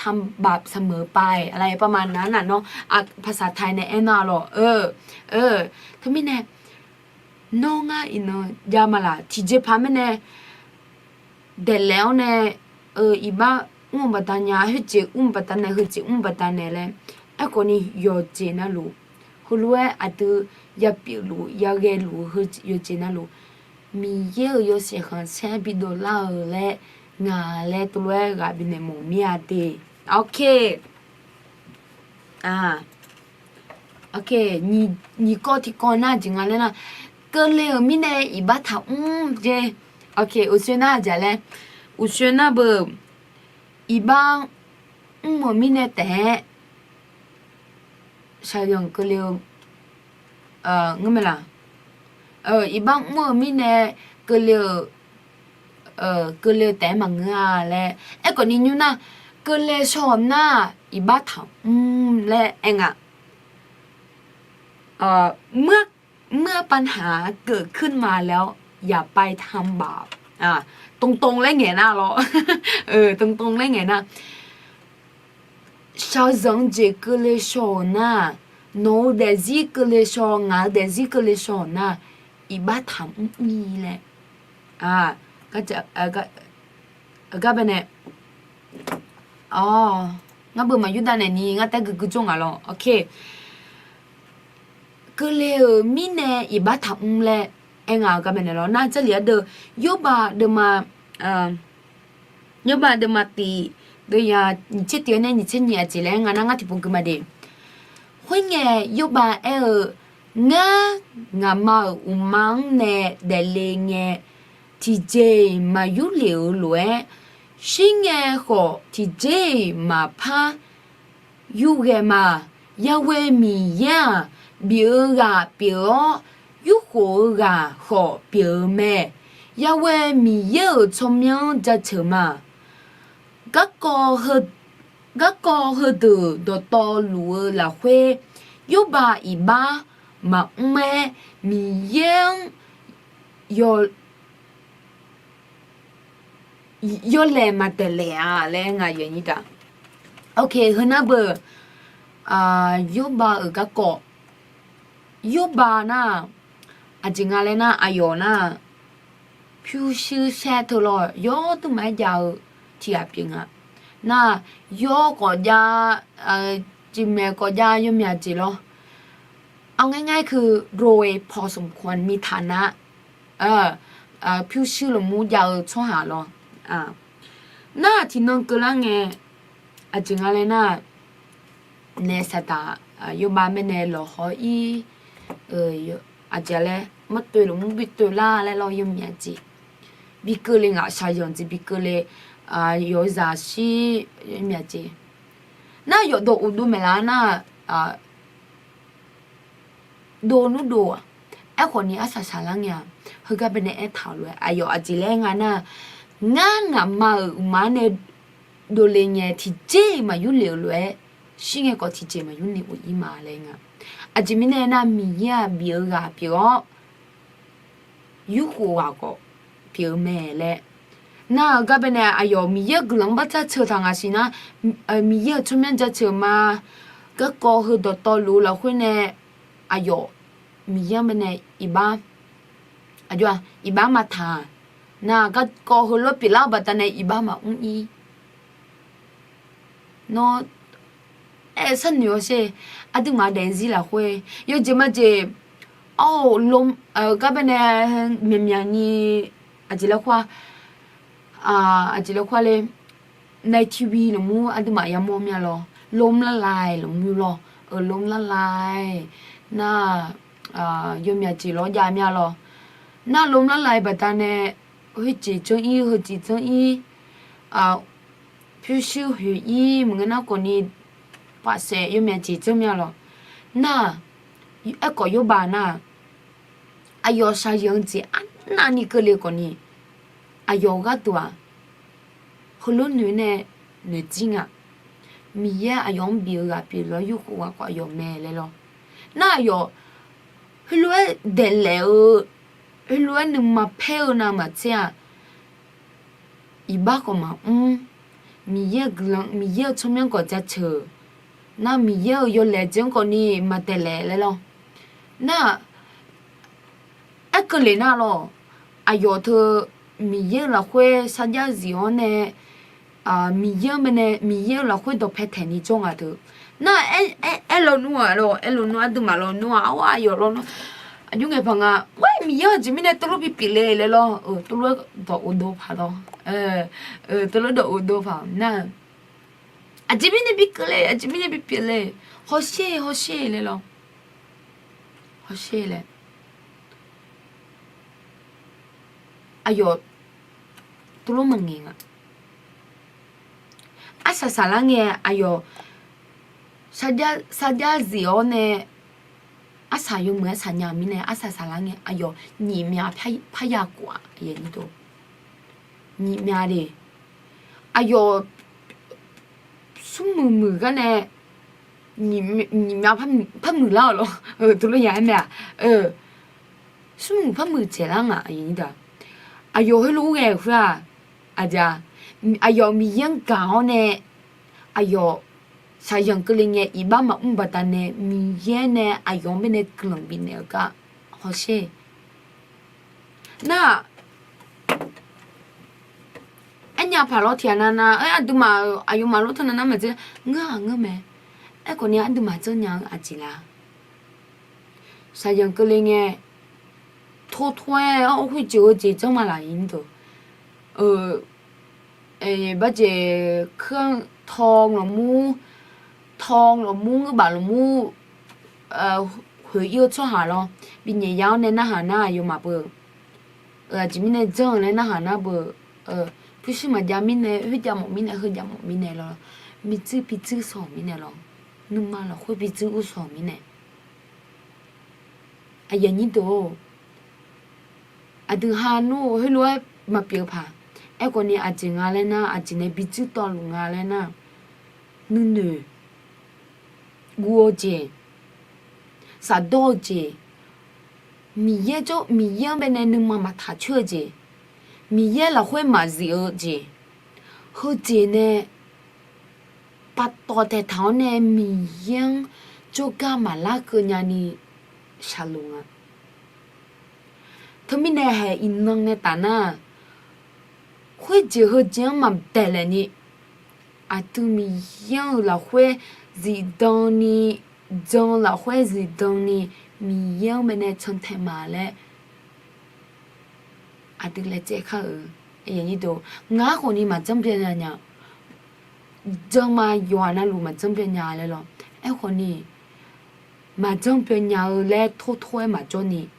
ทำบาปเสมอไป อะไรประมาณนั้นน่ะเนาะ ภาษาไทย nae aernar lawr. Teumirnae nawr ngar iqnan jav ma laq, tiqjeqpaq mirnae daeqlaef-awr nae, iqbax mr-eu baqdanae, khoerjeq mr-eu baqdanae, heujeq mr-eu baqdanae laer, aerkhawfni yawqjeq navluf, heulof-aer aqdui yapyeuf luf yaghae luf-eu yawqjeq navluf, Miqyaer-euq yawshaef khanqsaer bidov lar-eu laer, ngaq laer teulof-aer ghaq bifnaeq mawf mir-a de. Ok. Nyiq kawv tiqkawv nar jeq nga laer nar, keuvle-euq mirnae iqbax taqmr jeq. Ok, uqshoe nar aqjeq laer, uqshoe nar beu, iqbax mr-euq mirnae taef-aer shaqzanq keuvle-eu, ngeur mae laq, iqbax mr-eu mirnae keuvle-euq, keuvle-eu taef-aer maqngeur-a laer. Aerkhawfni nymr nar, keuvle shaw-euq nar iqbax taqmr laer aer nga. เมื่อปัญหาเกิดขึ้นมาแล้ว อย่าไปทำบาป ตรงๆ laer ngaeq nar lawr. ตรงๆ laer ngaeq nar, shaqzanq jeq keuvle shaw-euq nar, nawq-eu daefzir keuvle shaw, ngaq-eu daefzir keuvle shaw-euq nar, iqbax taqmr-ir laer. Gar baenae, ngar beu maq yurdav naeqni ngar taef guiqguiq jawr ngaq lawr. Ok. Keuvle-euq mirnae iqbax taqmr laer aer nga-eu gar baenae lawr. Nar, jarlif ardeuv, Yorbav deuvma, Yorbav deuvma tiq, deuvyaq nyiq tser tiq-eu nae nyiq tser nyiq aqjeq laer aer nga nar, ngar tiqpov gui ma de. Khoerngae, Yorbav aer-eu, Ngar, ngaqma-euq uqma-anr nae daefle ngae, tiqjeq-iq maqyur lef-euq lof-aer, shirngae khawf tiqjeq-iq maqpar yurghae ma. Yahweh Miqyaer-aq, bif-eu ghaq pyeuf-awr, yurkhof-eu ghaq khawf pyeuf-eu mae. Yahweh Miqyaer-euq tsawrmyanr jaceuq ma. Garkawv heu, garkawv heudeuq dawqtawvluf-eu lafkhoer, Yorbav iqbax maqmr-aer, Miqyaer-anr yaw yawlaeq maqdaeqlaef-a laer ngaq yawnyir da. Ok, heunar beu, Yorbav-euq garkawv, Yorbav nar, aqjeq nga laer nar, aqyawf nar, pyurshuir saer teu lawr yawduq maqaer jav-eu tiqghaq pyeuf nga. Nar, yawr khawf jav, jeqmaeq khawf jav yawmyaq jeq lawr. เอาง่ายๆ คือรวยพอสมควร มีฐานะ pyurshuir lmqmr jav-eu tsawrhaq lawr. Nar, tiqnan keuvlar ngae, aqjeq nga laer nar, nae saqdaq, Yorbav mirnae lawqhaw-ir, aqjeq laer martoeq lmqmr bi toeq lar laer lawr yawmyaq jeq. Bi keuvle ngaq shaqzanq jeq bi keuvle, yawqzaq shir yawmyaq jeq. Nar, yawqdawq uqdov maeqlar nar, dov nmr dov-aq, aerkhawfni arsaq saqlar ngae-aq, heugar baenae aertaq-euq lof-aer aqyawf aqjeq laer nga nar, ngar ngaqma-euq uqma-anr nae dovle ngae tiqjeq-iq maqyur lef-euq lof-aer, shirngae khawf tiqjeq maqyur ni of-ir ma laer nga. Aqjeq mirnae nar, Miqyaer-aq bif-eu ghaq pyeuf-awr, yurkhof ghaq khawf pyeuf-eu mae laer. Nar-eu gar baenae aqyawf Miqyaer-euq guiqlanq-anr bar jaceuq taq ngaq siq nar, Miqyaer-euq tsawrmyanr jaceuq ma. Garkawv heu dawqtawvluf-eu lafkhoer nae aqyawf Miqyaer-anr baenae iqbax, aqjox-aq iqbax maqtaq. Nar, garkawv heulof pyeuflar-eu baqdanae iqbax maqmr-ir. Nawr, aer sharnoeq-awr sher, aqduimaf daefzir lafkhoer yawjeq majeq Awr, lom, gar bae nae, myaqmyaq ni, aqjeq laer khar, aqjeq laer khar le, nae tiqbi lafmur aqduimaf yamawr mya lawr, lom lar laf-aer lafmur lawr, lom lar laf-aer, nar, yawmyaq jeq lawr jav mya lawr, nar lom lar laf-aer baqdanae, khoerjeq janr-ir heujeq janr-ir, pyurshuir hoeq-ir maqngeur nar khawfni, paqsaef yawmyaq jeq janr mya lawr, nar, aerkhawf yawrbav nar, aqyawf shaqzanq-eu jeq arnavni keuvle khawfni, aqyawf gharduq-aq, heulof noeq nae noeqjir nga. Miqyaer aqyawf-anr bif-eu ghaq pyeuf lawr, yurkhof ghaq khawf aqyawf mae laer lawr. Nar aqyawf heulof-aer daeqlaef-eu, heulof-aer nuima paer-eu navmaqtser-aq, iqbax khawf maqmr. Miqyaer-eu guiqlanq, Miqyaer-eu tsawrmyanr khawf jaceuq. Nar Miqyaer-euq yawlaeq jeq-anr khawfni maqdaeqlaef laer lawr. Nar aerkeuvle nar lawr, aqyawf teu Miqyaer-euq lafkhoer sarjax zif-awr nae, Miqyaer-anr bae nae Miqyaer-euq lafkhoer dawqpae taeqni jawr nga teu. Nar aer, aer lawnmr-aq lawr, aer lawnmr aqduimaf lawnmr-aq, arwar aqyawf lawnmr, aqjox ngaeq paq nga, Miqyaer aqjeq mirnae teulof bipyeuf le laer lawr, teulof-aer dawq uvdov paq lawr, teulof dawq uvdov paq nar, aqjeq mirnae bikeuvle, aqjeq mirnae bipyeuf le, hawsher hawsher laer lawr, hawsher laer. Aqyawf teulof maqngaeq nga. Arsaq saqlar ngae aqyawf sarjax zif-awr nae, arsaq yawmuiq arsaq nya-eu mirnae arsaq saqlar ngae aqyawf nyiq myav parya khof-aq, nyiq myav de, aqyawf smrmuiq muiq gar nae nyiq myav parmuiq lar-euq lawr, teulof ya-aer mae-aq, smrmuiq parmuiq dzaeqlar nga. Aqyawf heulof-aer ghae-euq khoer-aq, aqyawf Miqyaer-anr gaq-awr nae, aqyawf shaqzanq keuvle ngae iqbax maqmr baqdanae Miqyaer nae aqyawf-anr bae nae guiqlanq bifnaeq-eu gar hawsher. Nar-aq, aernya paq lawr tiqghaq navnav-aer aqduimaf-euq aqyawfmaf lawr teu navnav maqdzeur ngeur-aq ngeur mae. Aerkhawfni aqduimaf janrnya-eu aqjeq la? Shaqzanq keuvle ngae, tor tor-aer-awr khoerjeq heujeq janr ma laq-ir deuq. Barjeq keuv-anr taw lafmur, taw lafmur ngeur baf lafmur, khoeq-ir-eu tsawrhaq lawr, binyaef ya-awr nae narhaq nar aqyawfmaf beu, aqjeq mirnae janr-eu laer narhaq nar beu, pyurshuir maqjav mirnae, khoerjav mawf mirnae, heujav mawf mirnae lawr, mirdzuir pirdzuir saw-euq mirnae lawr, nuima lafkhoer pirdzuir ur saw-euq mirnae. Aqyuif aqnyir deuq-or, aqdui ha nmr-eu heulof-aer maqpyeuf-eu paq. Aerkhawfni aqjeq nga laer nar, aqjeq nae bi dzuir tawvluf nga laer nar, nuinoeq guv-eu jeq, shafdawr-eu jeq, Miqyaer jawr, Miqyaer-anr bae nae nuima maqtaq coer-eu jeq, Miqyaer lafkhoer maqzif-eu jeq, heujeq nae paftawf taeqtaq-awr nae Miqyaer-anr jawrgar maqlar keuv nyani shaqluf nga. Teumirnae haeq iqnan nae taf nar, khoerjeq heujeq-anr maqdaeqlaef ni, aqdui Miqyaer-euq lafkhoer zifdan ni, jan-eu lafkhoer zifdan ni, Miqyaer-anr bae nae cantae ma laer aqdui laejae kar-euq. Ngar khawfni maqjanr byan nya nya, janr ma yawqha navluf maqjanr byan nya laer lawr. Aerkhawfni maqjanr byan nya-eu laer tortor-aer maqjawr ni,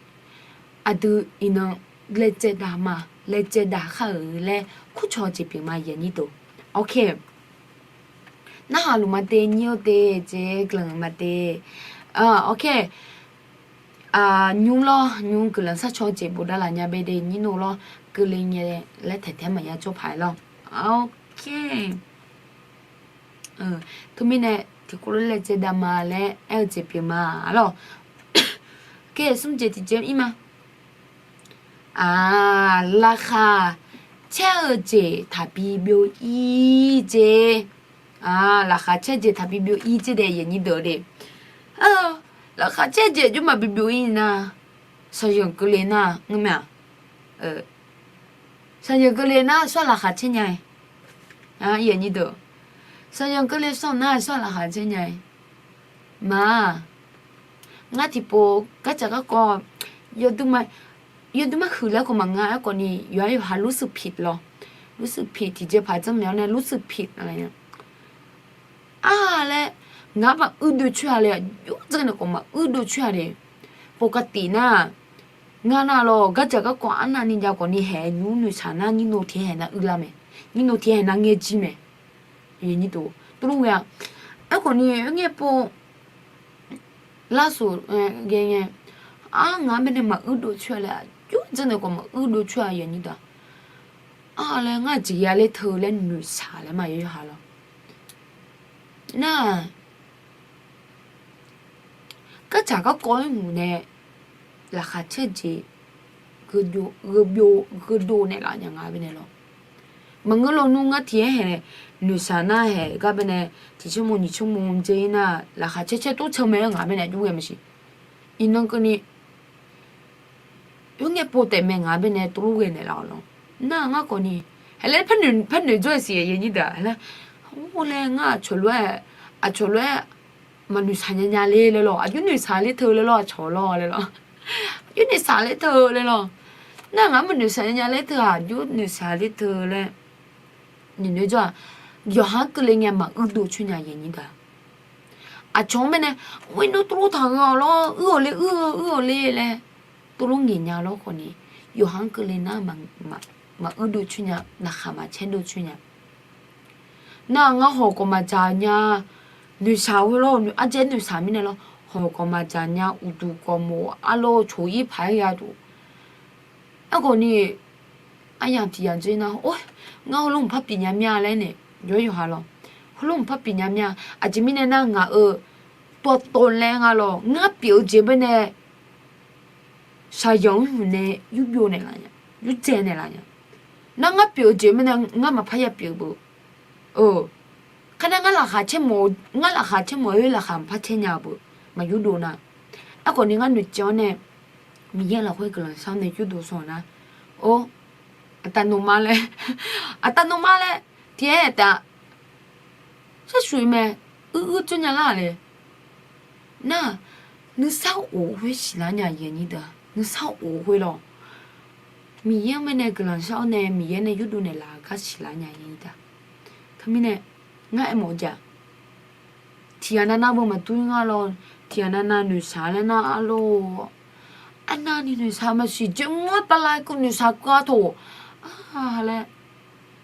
aqdui iqnan laejae dav ma, laejae dav khar-euq laer kurcawq jeq pyeuf ma, aqyuif aqnyir deuq. Ok. Narhaq luf ma de, nyir-eu de, jeq guiqlanq ma de. Ok. Nymr lawr, nymr guiqlanq sharcaw jeq bofdav laf nya bae de, nyir nmr lawr, keuvle ngae laer taeqtaeq maqya jawr paq-aer lawr. Ok. Teumirnae tiqkawv lof laejae dav ma laer aer-eu jeq pyeuf ma lawr. Ok, smr jeq tiqjeq-anr ir ma. Laqkhaq caer-eu jeq taqbi byov-ir jeq. Laqkhaq caer jeq taqbi byov-ir jeq dae, aqyuif aqnyir deuq de. Laqkhaq caer jeq jawr maqbi byov-ir nar, shaqzanq keuvle nar ngeur mae-aq. Shaqzanq keuvle nar sawr laqkhaq caer nya-aer. Shaqzanq keuvle sawr nar sawr laqkhaq caer nya-aer. Ma, Ngar tiqpov gardzaq garkawv yawdui ma huiq laer khawf maqngeur-a. Aerkhawf ni yawqha yawqha รู้สึกผิด lawr, รู้สึกผิด tiqjeqpaq janrnaeq-awr nae รู้สึกผิด laer, a laer, ngaq maquir dov coer-a le, aqjox janrnaeq khawf maquir dov coer-a le. ปกติ nar, ngar nar lawr gardzaq garkawv arnavni jav khawf ni haeq nymr noeqshaq nar nyir nov tiq haeq nav uir lar mae, nyir nov tiq haeq nav ngae jir mae. Tmlof ghae-a. Aerkhawf ni aerngae pov lar sof ghae ngae, ar ngaq-anr baenae maquir dov coer-a le, aqjox janrnaeq khawf maquir dov coer-a yawnyir daq. A laer ngar jeq ya ler teu laer noeqshaq laer ma yawqha lawr. Nar, gardzaq garkawv-aer hmq nae laqkhaq caer-eu jeq gheu byov naeqlaf nya ngaq-anr baenae lawr. Maqngeur lawnmr ngar tiq-aer haeq noeqshaq nar haeq gar baenae tiq tser mo nyiq tser mo dzer-ir nar laqkhaq caer caer tov caer mae-aer ngaq-anr baenae aqjox ghae maqsiq. Iqnan keuvni, oerngae pov taef mae ngaq-anr baenae tov lof ghae naeqlaf-awq lawr. Nar ngar khawf ni, haeq laer par noeq jawr-aer siq yawnyir daq laer, or laer ngar aqcawq lof-aer, aqcawq lof-aer maqnoeqshaq nya nya ler laer lawr, aqjox noeqshaq ler teu laer lawr, aqcawq lawr laer lawr, aqjox noeqshaq ler teu laer lawr. Nar ngaq-anr maqnoeqshaq nya nya ler teu-aq, aqjox noeqshaq ler teu laer noeq noeq jawr-aq, yawqha-anr keuvle ngae maquir dov coer nya yawnyir daq. Aqcawq-anr baenae, mr-ir nawr tov lof taq-eu-awq lawr, uir-awq le, uir-awq le laer tov lof ngaeq nya lawr khawf ni, yawqha-anr keuvle nar maquir dov coer nya, laqkhaq maqcaer dov coer nya. Nar ngar hawq kawq maqdzaq nya, noeqshaq khoer lawr, ardzaer noeqshaq mirnae lawr, hawq kawq maqdzaq nya, uqduq kawq mof arlawr coq-ir paq-aer ya duq. Aerkhawf ni, aryamq tiq yamq dzer nar, or, ngar heulof mqpar pyeuf nya mir-a laer nae, yawqha yawqha lawr, heulof mqpar pyeuf nya mir-a. Aqjeq mirnae nar ngaq-euq tawv tawv laer nga lawr, ngar pyeuf-eu jeq baenae shaqzanq-anr hmq nae yurbyov naeqlaf nya, yurdzae naeqlaf nya. Nar ngar pyeuf-eu jeq mirnae ngar maqpar ya pyeuf beu. Kharnae ngar laqkhaq caer mawf, ngar laqkhaq caer mawf-aer laqkhaq maqpar caer nya-eu beu, maqyurdov nar. Aerkhawf ni ngar noeqcaev-awr nae, Miqyaer lafkhoer guiqlanq shar-awr nae yurdov sanq nar, or, aqda nawma laer, aqda nawma laer tiq-aer taef-a. Sharshuif mae, uir uir dzawr nya lar le. Nar, nuisar of khoer siqlar nya yawnyir daq, nuisar of khoer lawr. Miqyaer-anr baenae guiqlanq shar-awr nae Miqyaer nae yurdov naeqlaf-eu gar siqlar nya yawnyir daq. Teumirnae, ngar aermawf-eu jeq-aq, tiqghaq navnav beu maqdur ngar lawr, tiqghaq navnav noeqshaq laer nar arlawr, arnavni noeqshaq maqsiq jeq mr-awr tavlav keuv noeqshaq keuv-a tawq, a laer.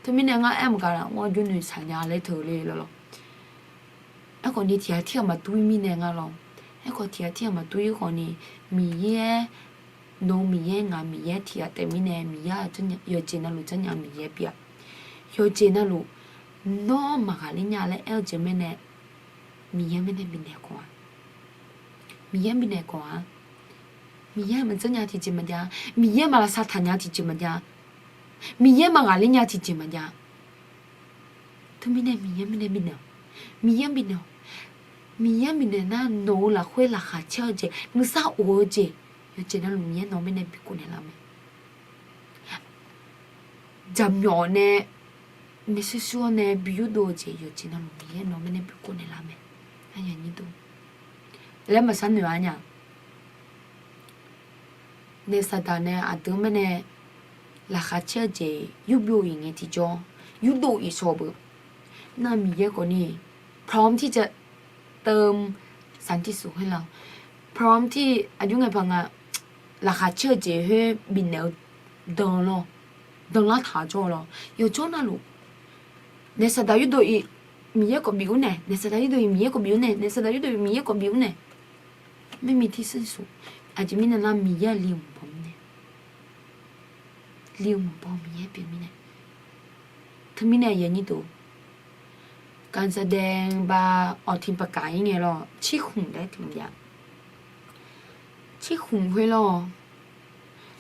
Teumirnae ngar aer maqgaq laf mr-awr jawr noeqshaq nya laer teu le lawr lawr. Aerkhawf ni tiqghaq tirghaq maqdur-ir mirnae nga lawr. Aerkhawf tiqghaq tirghaq maqdur-ir khawf ni, Miqyaer, nawq-eu Miqyaer ngaq Miqyaer tiqghaq taef mirnae Miqyaer-aq yawqjeq navluf janrnya Miqyaer pyeuf-a. Yawqjeq navluf nawr maqghaqler nya laer aer-eu jeq mirnae, Miqyaer mirnae bifnaeq khawf-a. Miqyaer bifnaeq khawf-a. Miqyaer maqjanr nya tiqjeq maqjav, Miqyaer maqlavsav taq nya tiqjeq maqjav, Miqyaer maqghaqler nya tiqjeq maqjav. Teumirnae Miqyaer mirnae bifnaeq-awq. Miqyaer bifnaeq-awq. Miqyaer bifnaeq nar nawq-eu lafkhoer laqkhaq caer-eu jeq, nuisar of-eu jeq, yawqjeq navluf Miqyaer nawq-eu mirnae bikov naeqlaf mae. Jaqmyawf nae maershuir shuir-awr nae bi yurdov-eu jeq yawqjeq navluf Miqyaer nawq-eu mirnae bikov naeqlaf mae. Laer maqshar noeq-a nya. Naef saqdaq nae aqdui-anr mirnae laqkhaq caer-eu jeq yurbyov-iq ngae tiqjawr, yurdov-iq shawq beu. Nar Miqyaer khawf ni, pawq-anr tirjeq teumq sanqtiqsuq khoer la, pawq-anr tir aqjox ngae paq nga, laqkhaq caer-eu jeq khoer bifnaeq-eu dan lawr, danlar taq-eu jawr lawr, yawqjawr navluf naef saqdaq yurdov-iq Miqyaer khawf bif ur nae, naef saqdaq yurdov-iq Miqyaer khawf bif ur nae, naef saqdaq yurdov-iq Miqyaer khawf bif ur nae, mirmi tirsuir suq. Aqjeq mirnae nar Miqyaer-aq li mqbaw mirnae, li mqbaw Miqyaer pyeuf mirnae. Teumirnae yawnyir deuq, การแสดง ba awqtiq paqkaq-ir ngae lawr, cirkhmq laer tiq maqjav, cirkhmq khoer lawr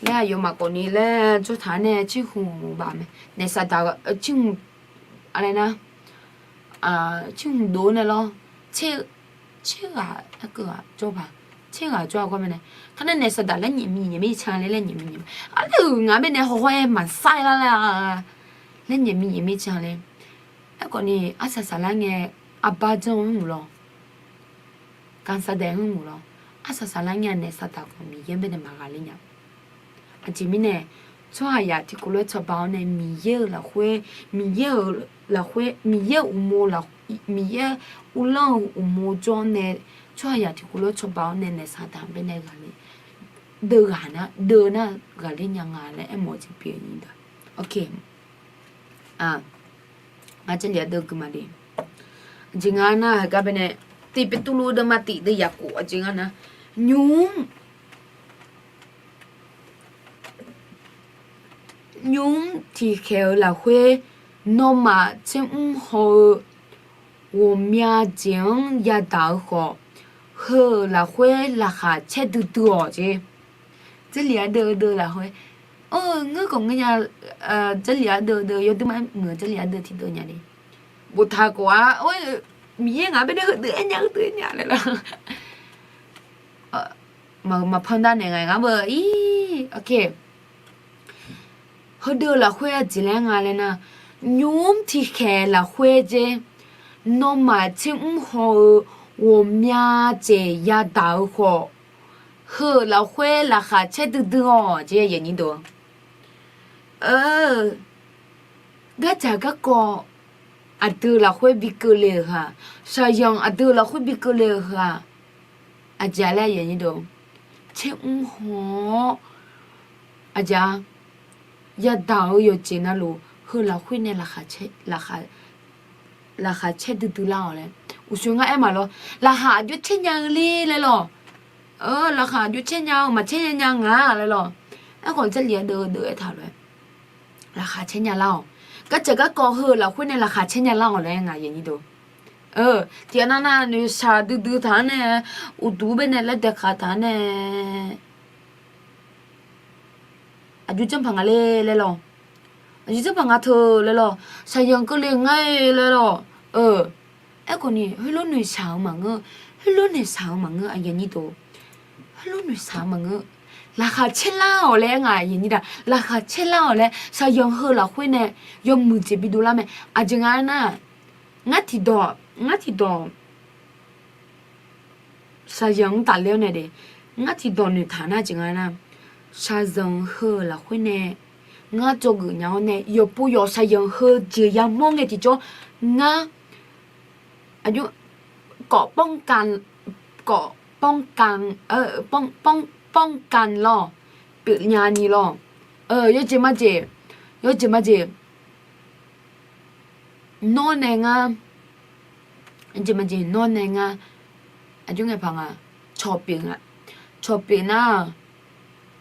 laer aqyawfmaf khawf ni laer jawrtaq-aer nae cirkhmq baf mae. Naef saqdaq cirkhmq, aqlaer nar, cirkhmq dov nae lawr, tser ghaq, arkeuv ghaq jawr paq, tser ghaq jawr-a gar mae nae, kar nae naef saqdaq laer nyaef mi nyaef mir can laer, laer nyaef mi nyaef, aqlaer-euq ngaq-anr baenae hawhaw-aer maqsar lar laer, laer nyaef mi nyaef mir can laer. Aerkhawf ni arsaq saqlar ngae, arbar janr-eu hmq lawr, การแสดง hmq lawr, arsaq saqlar nya naeq saqdaq khawf Miqyaer baenae maqghaqler nya. Aqjeq mirnae, tsawrhaqzaq tiqkawv lof-aer cawba-awr nae Miqyaer-euq lafkhoer, Miqyaer-euq lafkhoer, Miqyaer uqmov, Miqyaer uvlanr-eu uqmov jawr nae, tsawrhaqzaq tiqkawv lof-aer cawba-awr nae naeq saqdaq baenae ghaqler, deuv ghaq nar, deuv nar ghaqler nya nga laer aermawf-eu jeq pyeuf-eu nyi da. Ok. Ngar Jarlif ardeuv gui ma de. Aqjeq nga nar, heugar baenae, tiq Beqtuvluv deuvma tiq deuv Yaqkov aqjeq nga nar, nymr nymr tiqkhaeq-eu lafkhoer, nawmaf tsermr haw-eu ghawqmya jeq-anr yadaq-eu khawf, heu-euq lafkhoer laqkhaq caer duidui-awq jeq. Jarlif ardeuv deuv lafkhoer, ngeur khawf ngeur nya, Jarlif ardeuv deuv yawdui ma muiq-eu Jarlif ardeuv tiqdeuv nya de. Boftaq khawf-a, or, Miqyaer ngaq baenae heudeuq aer nya, heudeuq aer nya laer lawr. Maqpanq dav naeq ngae ngar beu ir, ok. Heudeuq lafkhoer aqjeq laer nga laer nar, nymr tiqkhaeq lafkhoer jer, nawmaf tsermr haw-eu ghawqmya jeq yadaq-eu khawf, heu-euq lafkhoer laqkhaq caer duidui-awq jeq, aqyuif aqnyir deuq. Gardzaq garkawv aqdui lafkhoer bi keuvle-euq heu-aq, shaqzanq aqdui lafkhoer bi keuvle-euq heu-aq, aqjeq laer, aqyuif aqnyir deuq, tsermr haw-awr, aqjeq-a, yadaq-eu yawqjeq navluf heu lafkhoer nae laqkhaq caer duidui lar-awq laer. Uqshoe ngar aer maqlawr, laqkhaq aqjox caer nya-eu ler laer lawr. Laqkhaq aqjox caer nya-eu maqcaer nya nya nga laer lawr. Aerkhawf Jarlif ardeuv deuv aertaq lof-aer, laqkhaq caer nya lar-awq. Gardzaq garkawv heu lafkhoer nae laqkhaq caer nya lar-awq laer nga, aqyuif aqnyir deuq. Tiqghaq nav nav noeqshaq duidui taq-anr nae, uqduq baenae laer daeqkaq taq-anr nae, aqjox janrpaq nga le laer lawr. Aqjox janrpaq nga teu laer lawr. Shaqzanq keuvle ngar-e laer lawr. Aerkhawf ni heulof noeqshaq-eu maqngeur, heulof noeqshaq-eu maqngeur, aqyuif aqnyir deuq. Heulof noeqshaq-eu maqngeur. Laqkhaq caer lar-awq laer nga, aqyuif aqnyir deuq, laqkhaq caer lar-awq laer shaqzanq heu lafkhoer nae yawmuiq jeq bidov lar mae. Aqjeq nga aernar, ngar tiqdawq, ngar tiqdawq shaqzanq-anr tafler-awr nae de, ngar tiqdawq noeqtaq nar jeq nga aernar, shaqzanq heu-euq lafkhoer nae ngar dzawgeuf nya-awr nae yawqpov yawq shaqzanq heu jeq yamawr ngae tiqjawr, ngar aqjox kawf pawrkan, kawf pawrkan, pawrkan lawr, pyeufnya ni lawr. Yawjeq majeq, yawjeq majeq, nawr nae ngar, yawjeq majeq nawr nae ngar, aqjox ngae paq nga, cawq pyeuf nga, cawq pyeuf nar,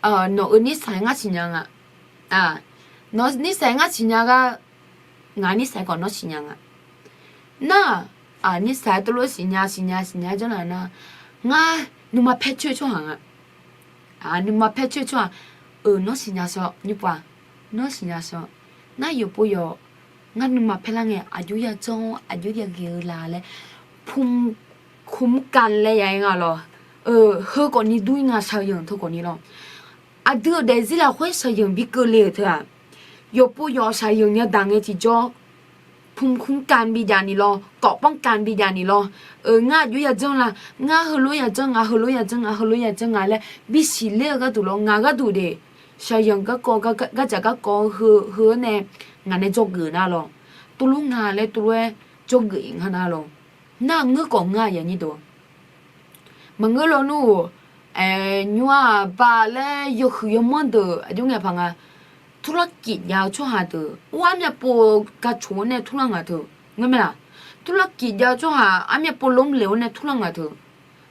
nawq-euq nirsaq-aer ngar siqnya nga, nawq-euq nirsaq-aer ngar siqnya gar, ngaq-euq nirsaq-aer khawf nawr siqnya nga. Nar-aq, nirsaq-aer teulof siqnya siqnya siqnya-aer janrlaf nar, ngar nuima paer coer-eu tsawrhaq nga. Nuima paer coer-eu tsawrhaq, euq nawr siqnya shawr, nymrpov-aq, nawr siqnya shawr. Nar yawqpov yawq ngar nuima paer lar ngae aqjox yadzanr-awr aqjox yaghae-eu la laer, pum, kumr kan laer ya-aer nga lawr. Heu khawf ni dur-ir nga, shaqzanq teu khawf ni lawr. Aqdui-euq daefzir lafkhoer shaqzanq bi keuvle-euq teu-aq, yawqpov yawq shaqzanq nya daq ngae tiqjawr, pum kumr kan bijav ni lawr, kawf pawrkan bijav ni lawr. Ngar aqjox yadzanr la, ngar heulof yadzanr nga, heulof yadzanr nga, heulof yadzanr nga laer bisiq ler-eu gharduq lawr, ngaq gharduq de. Shaqzanq garkawv, gardzaq garkawv heu-anr nae ngaq nae dzawgeuf nar lawr, teulof nga laer teulof-aer dzawgeuf-ir nga nar lawr. Nar ngeur khawf ngeur-aq, aqyuif aqnyir deuq. Maqngeur lawnmr-or, nymr-aq baq laer yawhuiq yawmanr deuq aqjox ngae paq nga. Turlar kif jav-eu tsawrhaq deuq, or, armyav pov-eu gaqcoq-anr nae turlar ngaq teu, ngeur mae-aq. Turlar kif jav-eu tsawrhaq armyav pov lmr le-awr nae turlar ngaq teu.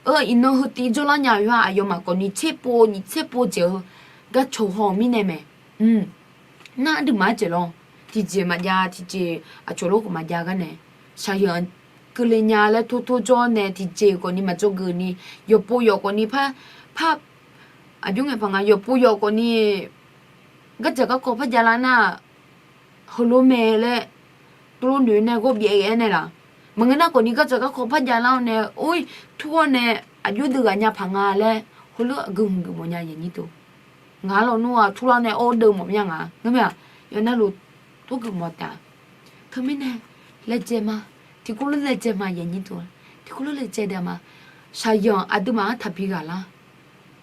Iqnan heu tiv jawrlar nya-eu yawr-aq, aqyawfmaf khawf ni tser pov nyiq tser pov dzaeq-eu gaqcoq haw-euq mirnae mae. Nar aqduimaf-aer dzaeq lawr, tiqjeq maqjav tiqjeq aqcawq lof khawf maqjav gar nae, shaqzanq keuvle nya laer tor tor jawr nae tiqjeq khawf ni maqdzawgeuf ni, yawqpov yawq khawf ni par, par, aqjox ngae paq nga, yawqpov yawq khawf ni gardzaq garkawv par javlar nar, heulof mae laer, teulof noeq nae ghawr byav-aer nae laf. Maqngeur nar khawf ni gardzaq garkawv par javlar-awr nae, or, tur-awr nae aqjox deuv ghaq nya paq nga laer, heulof aqgeu hmq geuf mawf nya, aqyuif aqnyir deuq. Ngaq-anr lawnmr-aq turlar nae or deuv mawf mya nga, ngeur mae-aq. Yawf navluf tov geuf mawf taef-a. Teumirnae laejae ma, tiqkawv lof laejae ma, aqyuif aqnyir deuq. Tiqkawv lof laejae daef ma. shaqzanq aqduimaf-anr taqbi ghaq lar.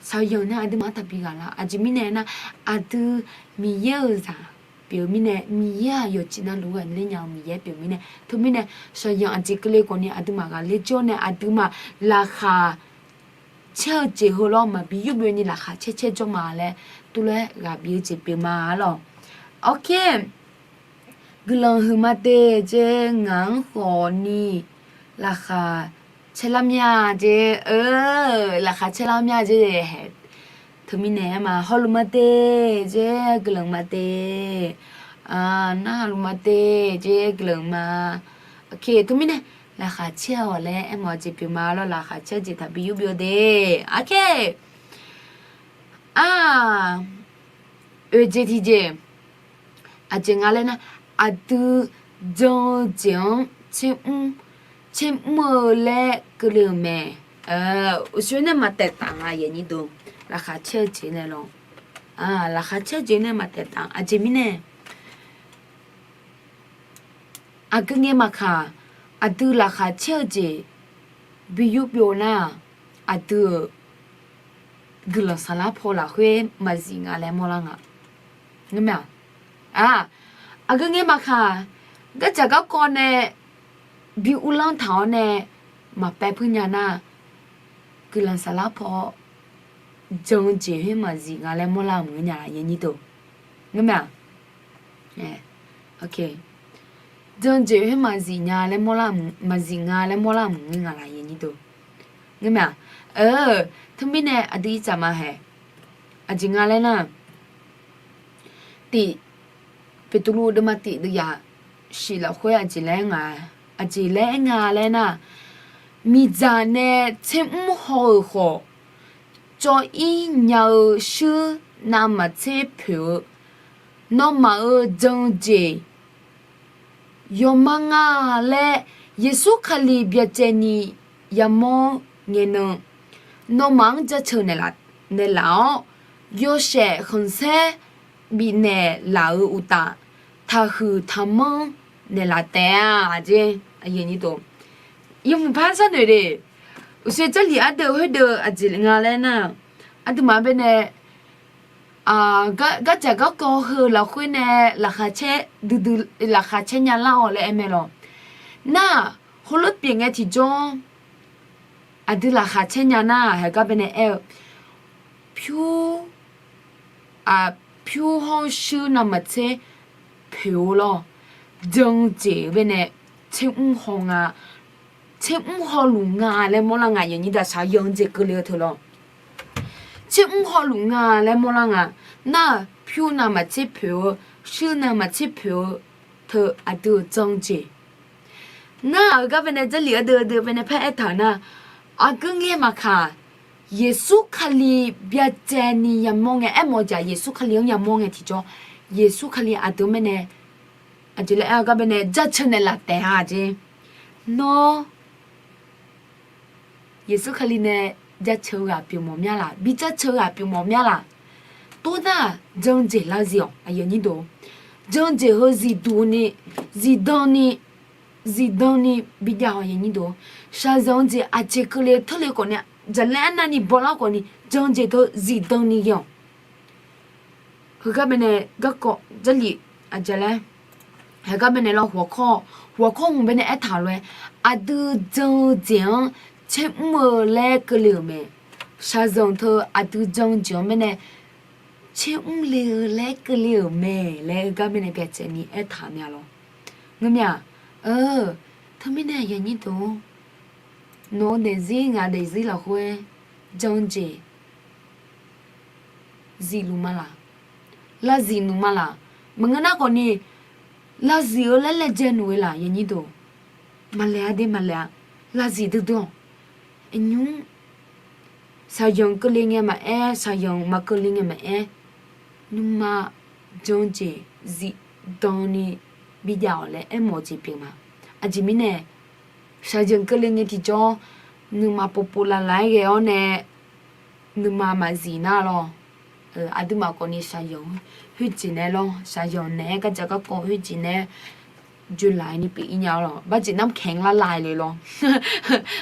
Shaqzanq nae aqduimaf-anr taqbi ghaq lar. Aqjeq mirnae aernar, aqdui Miqyaer-euq zaq pyeuf-eu mirnae, Miqyaer-aq yawqjeq navluf-eu ghaqler nya-eu Miqyaer pyeuf-eu mirnae, teumirnae shaqzanq aqjeq keuvle khawfni aqduimaf ghaqler jawr nae aqduimaf laqkhaq caer-eu jeq heu lawr maqbi yurbyov ni laqkhaq caer caer jawr ma laer tuvlof-aer ghaq bif-eu jeq pyeuf ma arlawq. Awr khaer guiqlanq huiqma te jeq ngaq-anr khawfni laqkhaq caer lar mya jeq, laqkhaq caer lar mya jeq hae. Teumirnae aer ma, hawluf ma te jeq guiqlanq ma te, narhaq luf ma te jeq guiqlanq ma. Teumirnae laqkhaq caer-awq laer aermawf-eu jeq pyeuf ma lawr, laqkhaq caer-eu jeq taqbi yurbyov de. Aq, oeq jeq tiqjeq, aqjeq nga laer nar, aqdui jan-eu jeq-anr tsermr, tsermr-eu laer keuvle-euq mae. Uqshoe nae maqtaeq taf nga, laqkhaq caer-eu jeq nae lawr. Laqkhaq caer-eu jeq nae maqtaeq taf. Aqjeq mirnae aqgeu ngae maqkaq, aqdui laqkhaq caer-eu jeq bi yurbyov nar-aq, aqdui-euq guiqlanq saflar paw lafkhoer maqzif nga laer mawrlar nga. Ngar mae-aq, aqgeu ngae maqkaq, gardzaq garkawv nae bi uvlanr taq-awr nae maqpaev puir nya nar, guiqlanq saflar paw jan-eu jeq khoer maqzif nga laer mawrlar maqngeur nya. Ngar mae-aq, jan-eu jeq khoer maqzif nya laer maqzif nga laer mawrlar maqngeur nga laq. Ngar mae-aq, teumirnae aqdui ircaf ma hae. Aqjeq nga laer nar, tif, Beqtuvluv deuvma tif deuvyaq shif lafkhoer aqjeq laer nga, aqjeq laer aer nga laer nar, miqdzaq nae tsermr haw-euq khawf, cawv-ir nya-eu shuir navmaqtser poeq-eu, nawmaf-euq jan-eu jeq yawmar nga laer Yeqsur Kali byacaevni yamawr ngae nan, nawmaf-anr jaceuq naeqlaf-awr, yawshaef khanqsaer bifnaeq laf-euq uqtaf, taqhuiq taqmanr naeqlaf taef-a jeq. Yawmuiq par sharnoeq de. Uqshoe Jarlif ardeuv khoerdeuv aqjeq nga laer nar, aqduimaf baenae gardzaq garkawv heu lafkhoer nae laqkhaq caer duidui, laqkhaq caer nya lar-awq laer aer mae lawq. Nar-aq, heulof pyeuf ngae tiqjawr, aqdui laqkhaq caer nya nar-aq, haegar baenae aer-eu, pyur, pyur hawr-eu shuir navmaqtser poeq-eu lawr, jan-eu jeq-eu baenae tsermr haw nga, tsermr hawluf nga laer mawrlar nga. Aqnyir daq shaqzanq-eu jeq keuvle-eu teu lawr, tsermr hawluf nga laer mawrlar nga. Nar-aq, pyur navmaqtser poeq-eu, shuir navmaqtser poeq-eu teu aqdui-euq jan-eu jeq. Nar-aq, heugar baenae Jarlif ardeuv ardeuv baenae par aertaq-euq nar, aqgeu ngae maqkaq, Yeqsur Kali byacaevni yamawr ngae, aermawf jeq Yeqsur Kali-anr yamawr ngae tiqjawr, Yeqsur Kali aqdui-anr baenae, aqjeq laer aer-eu gar baenae jaceuq naeqlaf taef-a jeq. Nawr Yeqsur Kali nae jaceuq-eu ghaq pyeuf mawf mya laq, bi jaceuq-eu ghaq pyeuf mawf mya laq. Tov nar-aq, jan-eu jeq larzif-awq. Jan-eu jeq heu zifduq ni, zifdan ni, zifdan ni bijav-awq. Shaqzanq-eu jeq aqjeq keuvle teurle khawfni, jaqlaer arnavni bawlar khawfni jan-eu jeq teu zifdan ni ghae-awq. Heugar baenae garkawv Jarlif aqjeq laer, heugar baenae lawr, hawqkawr hmq baenae aertaq lof-aer, aqdui jan-eu jeq-anr tsermr-eu laer keuvle-euq mae. Shaqzanq teu aqdui jan-eu jeq-anr baenae tsermr le-eu laer keuvle-euq mae laer heugar baenae byacaevni aertaq mya lawr. Ngeur mya-aq, teumirnae aqyuif aqnyir deuq-or, nawq-eu daefzir ngaq daefzir lafkhoer jan-eu jeq zifluf ma laq? Larzif nmq ma laq? Maqngeur nar khawfni, larzif-eu laer laejae nmq-eu laq, aqyuif aqnyir deuq? Maqlaeq-a de, maqlaeq-a. Larzif duidui-awq. Aqnymr shaqzanq keuvle ngae maqaer, shaqzanq maqkeuvle ngae maqaer, nuima jan-eu jeq zifdan ni bijav-awq laer aermawf-eu jeq pyeuf ma. Aqjeq mirnae, shaqzanq keuvle ngae tiqjawr, nuima povpov lavlav-aer ghae-awr nae, nuima maqzif nar lawr. Aqduimaf khawfni shaqzanq khoerjeq naeq-aer lawr, shaqzanq naeq-aer gardzaq garkawv khoerjeq naeq-aer July ni pyeuf-ir nya lawq. Barjeq น้ำแข็งละลาย le lawr.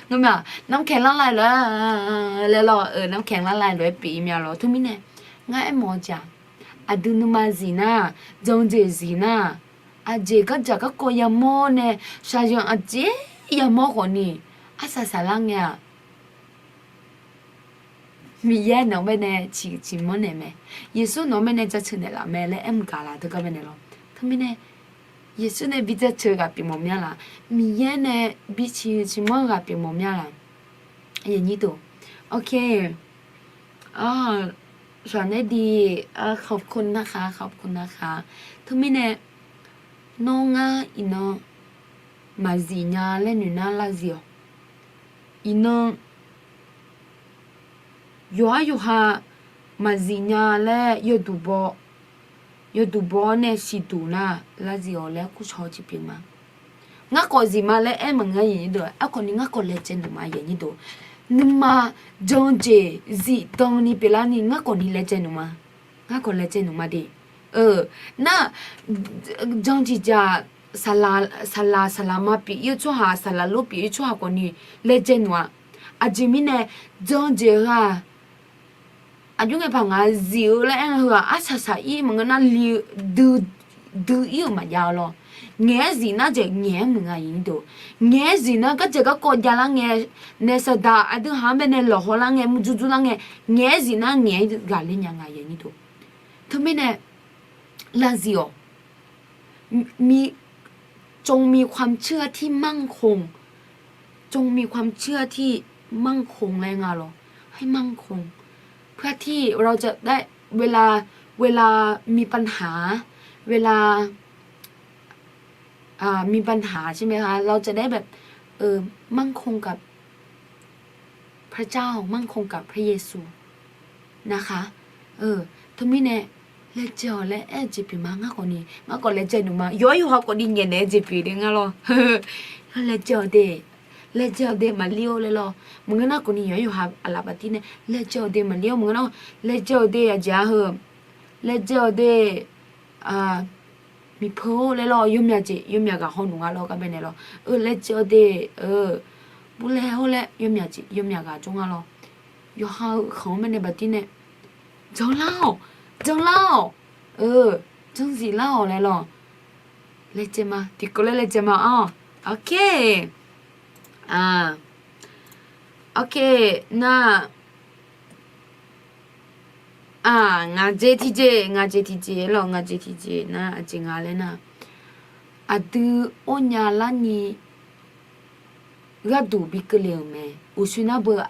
Ngar ma, น้ำแข็งละลาย lof-aer laer lawr, น้ำแข็งละลาย lof-aer pyeuf-ir mya lawr. Teumirnae ngar aermawf-eu jeq-aq, aqdui nuima zif nar, janjeq zif nar, aqjeq gardzaq garkawv yamawr nae, shaqzanq aqjeq yamawr khawfni, arsaq saqlar ngae-aq, Miqyaer nawq-anr baenae ciqhuiq ciqmanr naeq mae. Yeqsur nawq-anr baenae jaceuq naeqlaf mae laer aermq gaq laf teugar baenae lawr. Teumirnae Yeqsur nae bi jaceuq-eu ghaq pyeuf mawf mya laf. Miqyaer nae bi ciqhuiq ciqmanr-eu ghaq pyeuf mawf mya laf. ขอบคุณนะคะ ขอบคุณนะคะ Teumirnae nawr ngar iqnan maqzif nya laer noeq nar larzif-awq. Iqnan yawqhar yawqha maqzif nya laer yawduq baw, yawduq baw-awr nae siqduq nar larzif-awq laer kurcaw-eu jeq pyeuf ma. Ngar khawf zif ma laer aer maqngeur-a, aerkhawfni ngar khawf laejae nuq ma. Nuima jan-eu jeq zifdan ni pyeuflarni ngar khawfni laejae nuq ma. Ngar khawf laejae nuq ma de. Nar jan-eu jeq jaq, saqlaq saqlaq ma pyeuf-ir-eu tsawrhaq, saqlaq lof pyeuf-ir tsawrhaq khawfni laejae nuq-a. Aqjeq mirnae jan-eu jeq heu-aq, aqjox ngae paq ngaq zif-eu laer aer-eu heu-aq, arsaq saq-ir maqngeur nar li-eu dui ir-euq maqjav-eu lawr. Ngaeq-aer zif nar jeq ngaeq-aer muiq nga. Ngaeq-aer zif nar gardzaq garkawv javlar ngae, naef saqdaq aqdui haq-anr baenae lawqhaw lar ngae, murjur jur lar ngae, ngaeq-aer zif nar ngaeq-aer ghaqler nya nga. Teumirnae larzif-awq. จงมีความเชื่อที่มั่นคง จงมีความเชื่อที่มั่นคง laer nga lawr. ให้มั่นคง เพื่อที่เราจะได้ เวลา เวลามีปัญหา เวลา มีปัญหาใช่ไหมคะ เราจะได้แบบ มั่นคงกับพระเจ้า มั่นคงกับพระเยซูนะคะ Teumirnae laejae-awq laer aer-eu jeq pyeuf ma. Ngar khawfni ngar khawf laejae nuq ma. Yawqhar yawqha khawfni nyaefnaeq-eu jeq pyeuf de nga lawr. Laejae-awq de, laejae-awq de maqlir-awr laer lawr. Maqngeur nar khawfni yawqhar yawqha aqlaf baqdir nae laejae-awq de maqlir-awr, maqngeur nar laejae-awq de aqjeq-a heu, laejae-awq de miqpeu-or laer lawr, yawmyaq jeq yawmyaq ghaq haw nuq nga lawr. Gar baenae lawr, laejae-awq de, burlae hawr laer yawmyaq jeq yawmyaq ghaq jawr nga lawr. Yawqha-eu khanq-anr baenae baqdir nae janlar-awq, janlar-awq, janzif lar-awq laer lawr. Laejae ma, tiqkawv laer laejae ma-awr. Ok. Ok, nar ngaq jeq tiqjeq, ngaq jeq tiqjeq lawr, ngaq jeq tiqjeq nar aqjeq nga laer nar, aqdui or nya larni gharduq bi keuvle-euq mae. Uqshoe nar beu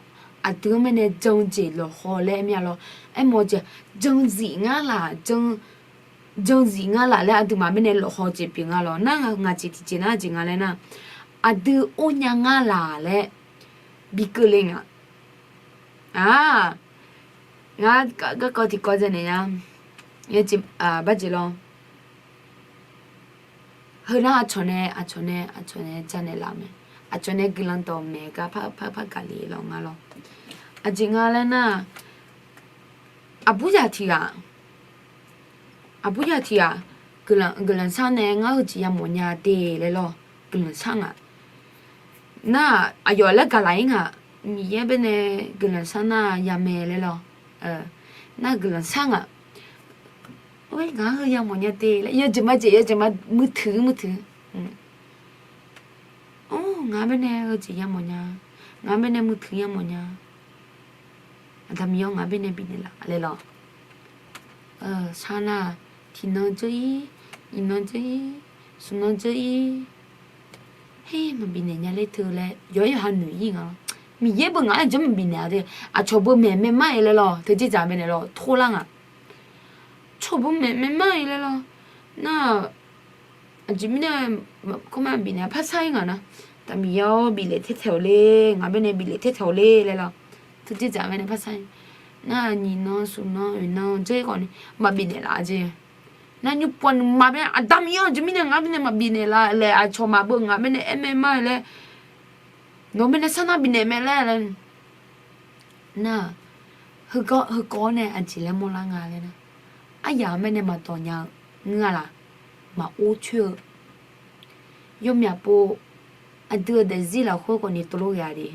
aqdui-anr baenae jan-eu jeq lawqhaw laer aer mir-a lawr. Aermawf-eu jeq janzif ngar laq, janzif ngar laq laer aqduimaf baenae lawqhaw jeq pyeuf nga lawr. Nar ngaq jeq tiqjeq nar jeq nga laer nar, aqdui or nya ngar laq laer bi keuvle nga. Ngar garkawv tiqkawv janaeq nya. Barjeq lawr. Heu nar aqcawq nae, aqcawq nae, aqcawq nae janaeq laf mae. Aqcawq nae guiqlanq dawq maeq gar par par gaqle lawr nga lawr. Aqjeq nga laer nar, aqburzaq tiqghaq, aqburzaq tiqghaq guiqlanq sar nae ngar heujeq yamawf nya de laer lawr. Guiqlanq sar ngaq. Nar aqyawf laer gaqlaq-ir ngaq. Miqyaer baenae guiqlanq sar nar yamae laer lawr. Nar guiqlanq sar ngaq. Oe, ngaq-anr heu yamawf nya de laer yawjeq majeq yawjeq ma muiqtuiq muiqtuiq. Or, ngaq-anr baenae heujeq yamawf nya. Ngaq-anr baenae muiqtuiq yamawf nya. Aqda Miqyaer-or, ngaq-anr baenae bifnaeq laf laer lawr. Sar nar, tiqnan dzeur-ir, iqnan dzeur-ir, smqnan dzeur-ir. Her, maqbifnaeq nya ler teu laer yawqhar yawqha noeq-ir nga lawr. Miqyaer beu ngaq-anr jawr maqbifnaeq-a de. Aqcawq beu maeq maermar-ir laer lawr, teujeq dzaq baenae lawr, torlar ngaq. Cawq beu maeq maermar-ir laer lawr. Nar aqjeq mirnae, kawrmar bifnaeq-a par sar-ir ngaq nar. Aqda Miqyaer-or, bifnaeq taetaeq-awq le, ngaq baenae bifnaeq taetaeq-awq le laer lawr. Teujeq dzaq baenae par sar-ir. Nar nyiqnan smqnan oeqnan dzeur-ir khawfni maqbifnaeq laf jeq. Nar nymrpov nuima bae Aqda Miqyaer-or, aqjeq mirnae ngaq baenae maqbifnaeq laf laer, aqcawq maqbeu ngaq baenae aer maermar-ir laer, nawq baenae sar nar bifnaeq mae laer laer. Nar heukawv-awr nae aqjeq laer mawrlar nga laer nar, aryaq-anr baenae maqdawq nya-eu ngeur-a laf, maqor coer-eu Yawmyaq pov, aqdui-euq daefzir lafkhoer khawfni tov lof ghae-a de.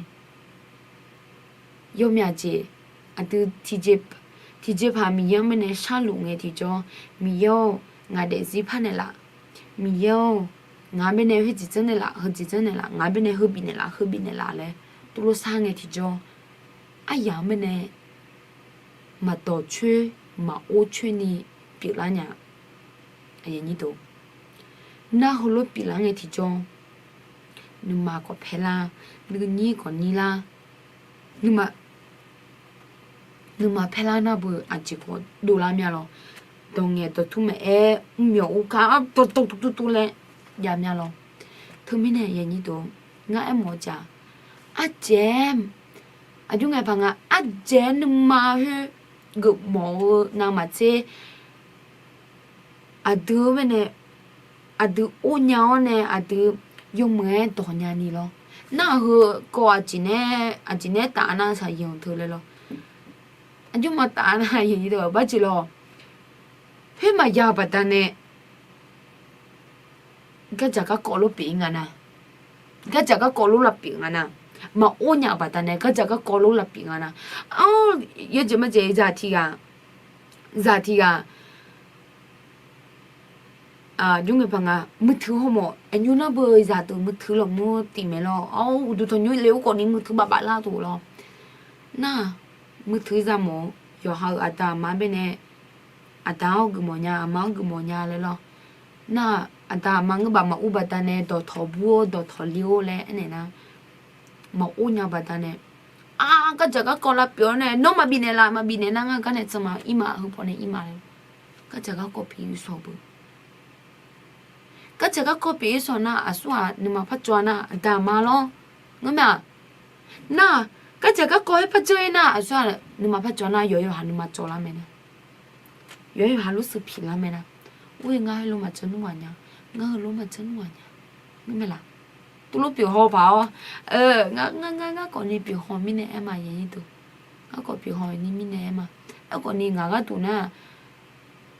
Yawmyaq jeq, aqdui tiqjeqpaq Miqyaer-anr mirnae sharluf ngae tiqjawr, Miqyaer-or, ngaq daefzir par naeqlaf, Miqyaer-or, ngaq-anr mirnae khoerjeq janrnaeq laf, heujeq janrnaeq laf, ngaq-anr mirnae heubif naeqlaf, heubif naeqlaf laer tov lof shar ngae tiqjawr, aryaq-anr mirnae maqdawq coer maqor coer ni pyeuflar nya. Nar heulof pyeuflar ngae tiqjawr, nuima khawf paerlar, nuinyir khawf nyirlar, nuima paerlar nar beu aqjeq khawf dovlar mya lawr. Dawq ngaeq dawqtur maqaer, mr myawq urkar dawqtawv tuvtuv laer jav mya lawr. Teumirnae ngar aermawf-eu jeq-aq, ardzaeq, aqjox ngaeqpaq nga, ardzaeq nuima khoer geufmawf-eu navmaqtser, aqdui-anr mirnae, aqdui or nya-awr nae aqdui yawmuiq-aer dawq nya ni lawr. Nar-aq heukawv aqjeq nae, aqjeq nae taf nar shaqyanq teu laer lawr. Aqjox maqtaf nar yawqnyi deuq barjeq lawr. Khoer maqya-eu baqdanae gardzaq garkawv lof pyeuf-ir nga nar, gardzaq garkawv lof lavpyeuf nga nar, maqor nya-eu baqdanae gardzaq garkawv lof lavpyeuf nga nar, yawjeq majeq zaq tiq ghaq, zaq tiq ghaq, aqjox ngaeqpaq nga, muiqtui hawmawf aqnymr nar beu zaqdeuq muiqtui lawqmur tif maeq lawr. Awr, uqduq tanqnymr le-ur khawfni muiqtui bafbaf lar tuf lawr. Nar-aq, muiqtui zaqmawf-eu yawqha-euq aqda aqma mirnae, aqda-anr geufmawf nya, aqma-anr geufmawf nya laer lawr. Nar-aq, aqda aqma ngeur baf maqur baqdanae dawqtawq bur-or dawqtawq li-or laer aernaeq nar, maqor nya baqdanae, a, gardzaq garkawv lavpyeuf-awr nae nawr maqbif naeqlaf, maqbif naeq nar ngar gar nae tsanr ma, ir ma, heu pawnae ir ma laer. Gardzaq garkawv pyeuf-ir sawq beu. Gardzaq garkawv pyeuf-ir sawq nar aqsur-aq nuima par cawv nar aqda aqma lawr. Ngeurmae-aq, nar-aq, gardzaq garkawv-aer par janr-ir nar aqsur-aq nuima par cawv nar yawqha yawqha nuima cawv lar mae nar. Yawqha yawqha lof seuq piq lar mae nar. Ur-eu ngar heulof maqjanr nmr ghaq nya, ngar heulof maqjanr nmr ghaq nya. Ngeurmae laf. Tuvlof pyeuf haw paq-awr, ngar ngar ngar khawfni pyeuf haw mirnae aer ma yawqha deuq. Ngar khawf pyeuf haw ni mirnae aer ma. Aerkhawfni ngaq gharduq nar,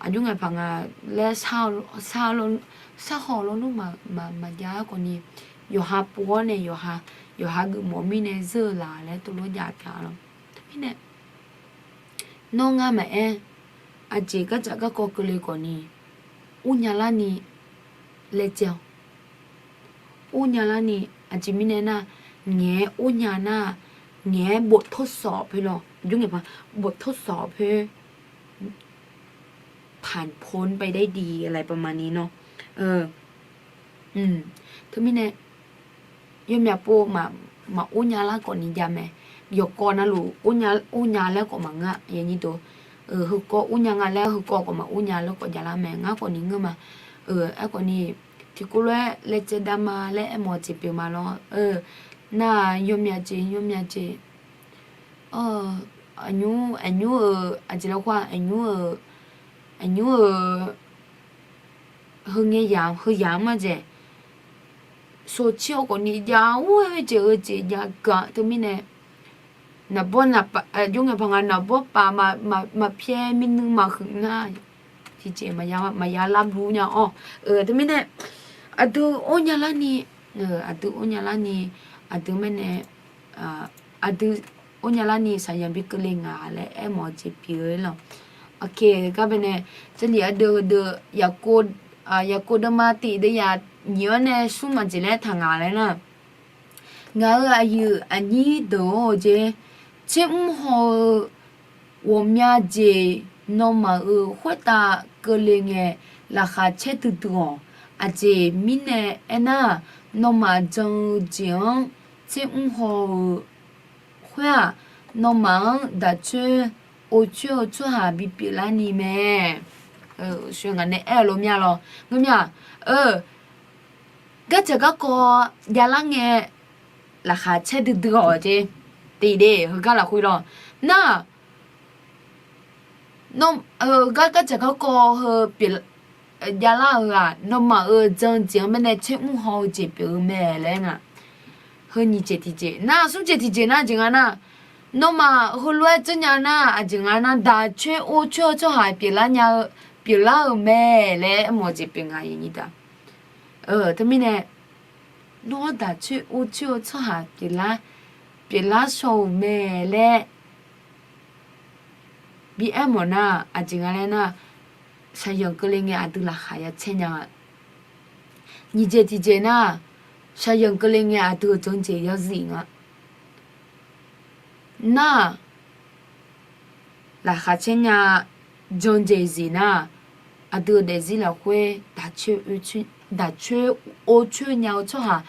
aqjox ngaeqpaq nga laer shar haw lawrluf maqjav-aer khawfni, yawqha pov-awr nae yawqha, yawqha geufmawf mirnae zeur-eu laf laer tuvlof jav taq lawr. Teumirnae nawr ngar maqaer, aqjeq gardzaq garkawv keuvle khawfni, or nya larni laejae-awq. Or nya larni, aqjeq mirnae nar, ngaeq-aer or nya nar, ngaeq-aer boftawr sawq poer lawr, aqjox ngaeqpaq boftawr sawq poer ผ่านพ้นไปได้ดี อะไรประมาณนี้เนาะ Teumirnae, yawmyaq pov maqor nya lar khawfni jav mae. Yawqkawv navluf or nya laer khawf maqngeur-a, yawqnyi deuq. Heukawv or nya nga laer heukawv khawf maqor nya laer khawf javlar mae. Ngar khawfni ngeur ma. Aerkhawfni tiqkawv lof-aer laejae dav ma laer aermawf-eu jeq pyeuf ma lawr. Nar-aq, yawmyaq jeq, yawmyaq jeq. Aqnymr, aqnymr-euq aqjeq lafkhoer-aq, aqnymr-euq, aqnymr-euq heungae yamq, heu yamq-anr maqdzaeq. Shawqcir-awr khawfni jav-awr-aer jeq-eu jeq jav gaq teumirnae, naqbawr naqpaf, aqjox ngaeqpaq nga naqbawr paf maqpyaer mirnuiv maqhuiq nar, tiqjeq maqya lavluf nya-awr. Teumirnae, aqdui or nya larni, aqdui or nya larni, aqdui mirnae, aqdui or nya larni shaqzanq bi keuvle nga laer aermawf-eu jeq pyeuf-eu lawq. Aqkaq gar baenae, 这里 aqdui heudeuq, Yaqkov deuvma tiq deuvyaq nyiq-awr nae smr maqjeq laer taq ngaq laer nar, ngaq-euq aqyuif aqnyir deuq-or jeq, tsermr haw-eu ghawqmya jeq nawmaf-euq khoertav keuvle ngae, laqkhaq caer duidui-awq. Aqjeq mirnae aernar, nawmaf jan-eu jeq-anr tsermr haw-eu khoer-aq, nawmaf-anr daq coer or coer-eu tsawrhaq bipyeuf larni mae. Ngaq nae aer-eu lof mya lawr, ngeur mya-aq, gardzaq garkawv javlar ngae, laqkhaq caer duidui-awq jeq, tiqde heugar lafkhoer lawr nar, gar gardzaq garkawv heu javlar-eu-aq, nawmaf-euq jan-eu jeq-anr mirnae tsermr haw-eu jeq pyeuf-eu mae laer nga. Heu nyiq jeq tiqjeq nar, smr jeq tiqjeq nar jeq nga nar, nawmaf heulof-aer janrnya nar, aqjeq nga nar, daq coer or coer-eu tsawrhaq pyeuflar nya-eu, pyeuflar-euq mae laer aermawf-eu jeq pyeuf nga, nyiq da. Teumirnae Nawr daq coer or coer-eu tsawrhaq pyeuflar, pyeuflar shaw-euq mae laer bi aer mawf nar, aqjeq nga laer nar, shaqzanq keuvle ngae aqdui laqkhaq ya caer nya-a. Nyiq jeq tiqjeq nar, shaqzanq keuvle ngae aqdui-euq janrjeq yawzif nga. Nar, laqkhaq caer nya janrjeq zif nar, aqdui-euq daefzir lafkhoer daq coer or coer nya-eu tsawrhaq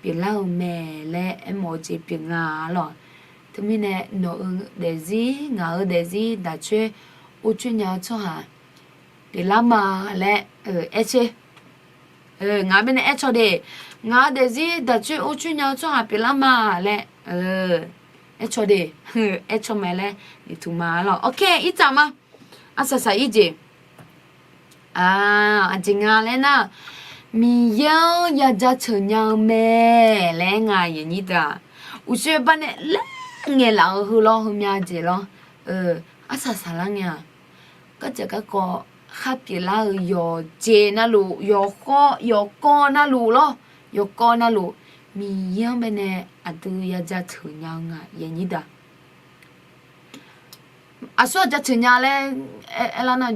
pyeuflar-eu mae laer aermawf-eu jeq pyeuf nga lawq. Teumirnae nawq-eu daefzir ngaq-eu daefzir daq coer or coer nya-eu tsawrhaq pyeuflar ma laer aer coer. Ngaq-anr baenae aer caw de. Ngaq-eu daefzir daq coer or coer nya-eu tsawrhaq pyeuflar ma laer aer caw de. Aer caw mae laer noeqtmq ma lawq. Ok, irtsaq ma. Arsaq saq ir jeq. Aqjeq nga laer nar, Miqyaer-anr ya jaceuq nya-eu mae laer nga, aqyuif aqnyir deuq-aq. Uqshoe bar nae laer ngaeqlaf-eu heu lawr, heumya jeq lawr. Arsaq saqlar ngae-aq, gardzaq garkawv khar pyeuflar-eu yawqjeq navluf, yawqkawv, yawqkawv navluf lawr, yawqkawv navluf, Miqyaer-anr baenae aqdui ya jaceuq nya-eu nga, aqyuif aqnyir deuq-aq. Aqsur-aq jaceuq nya laer aerlar nar,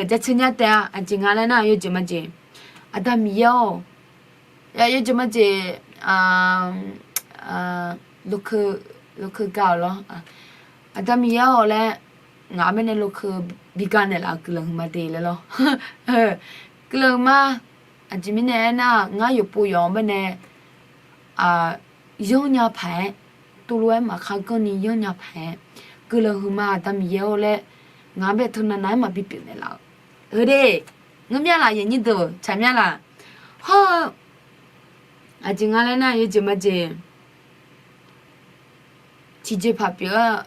jaceuq nya taef-a. Aqjeq nga laer nar, yawjeq majeq, Aqda Miqyaer-or, yawjeq majeq, lokeu, lokeu ga-awq lawr. Aqda Miqyaer-or laer ngaq-anr baenae lokeu bi ga naeqlaf-euq guiqlanq huiqma de laer lawr. Guiqlanq huiqma. Aqjeq mirnae aernar, ngar yawqpov yawq-anr baenae yanrnya paq-aer, tuvlof-aer maqkhar ganrni yanrnya paq-aer, guiqlanq huiqma Aqda Miqyaer-or laer ngaq-anr bae teunav nav-aer maqbi pyeuf naeqlaf-euq. Heu de, ngeur mya laf, aqyuif aqnyir deuq, tsaq mya laf. Hawr-eu, aqjeq nga laer nar, yawjeq majeq, tiqjeqpaq pyeuf-a.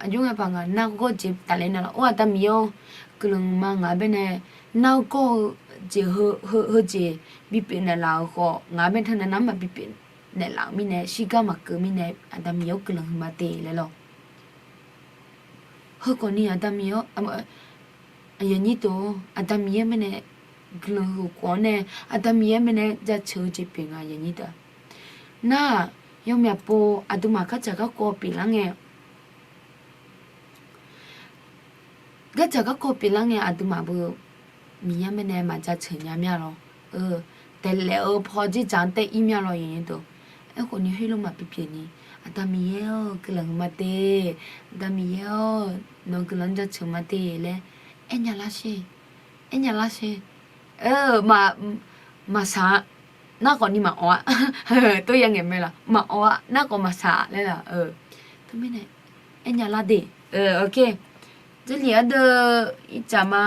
Aqjox ngae paq ngaq nargawr jeq tafler naeqlaf. Or Aqda Miqyaer-or, guiqlanq ma ngaq-anr baenae nargawr-eu jeq, heujeq bipyeuf naeqlaf-euq khawf, ngaq-anr bae teunav nav-aer maqbi pyeuf naeqlaf-euq mirnae, shirgar maqkeuv mirnae, Aqda Miqyaer-or guiqlanq huiqma de laer lawr. Heukhawf ni Aqda Miqyaer-or, aqyuif aqnyir deuq-or, Aqda Miqyaer baenae guiqlanq huiq khawf-awr nae, Aqda Miqyaer baenae jaceuq-eu jeq pyeuf nga, aqyuif aqnyir deuq-aq. Nar-aq, yawmyaq pov aqduimaf gardzaq garkawv pyeuflar ngae, gardzaq garkawv pyeuflar ngae aqduimaf beu Miqyaer baenae maqjaceuq nya mya lawr. Daeqlaef-eu paw dzerdzaq-anr tae ir mya lawr, aqyuif aqnyir deuq. Aerkhawf ni heulof maqbi pyeuf ni, Aqda Miqyaer-or, guiqlanq huiqma de, Aqda Miqyaer-or, nawq-eu guiqlanq jaceuq ma de laer aernya lar sher, aernya lar sher. Maqsaq-a, narkhawf ni maqawq-a. Tov ya ngaeq mae laf, maqawq-a, narkhawf maqsaq laer laf. Teumirnae aernya lar de. Ok, Jarlif ardeuv ircaf ma.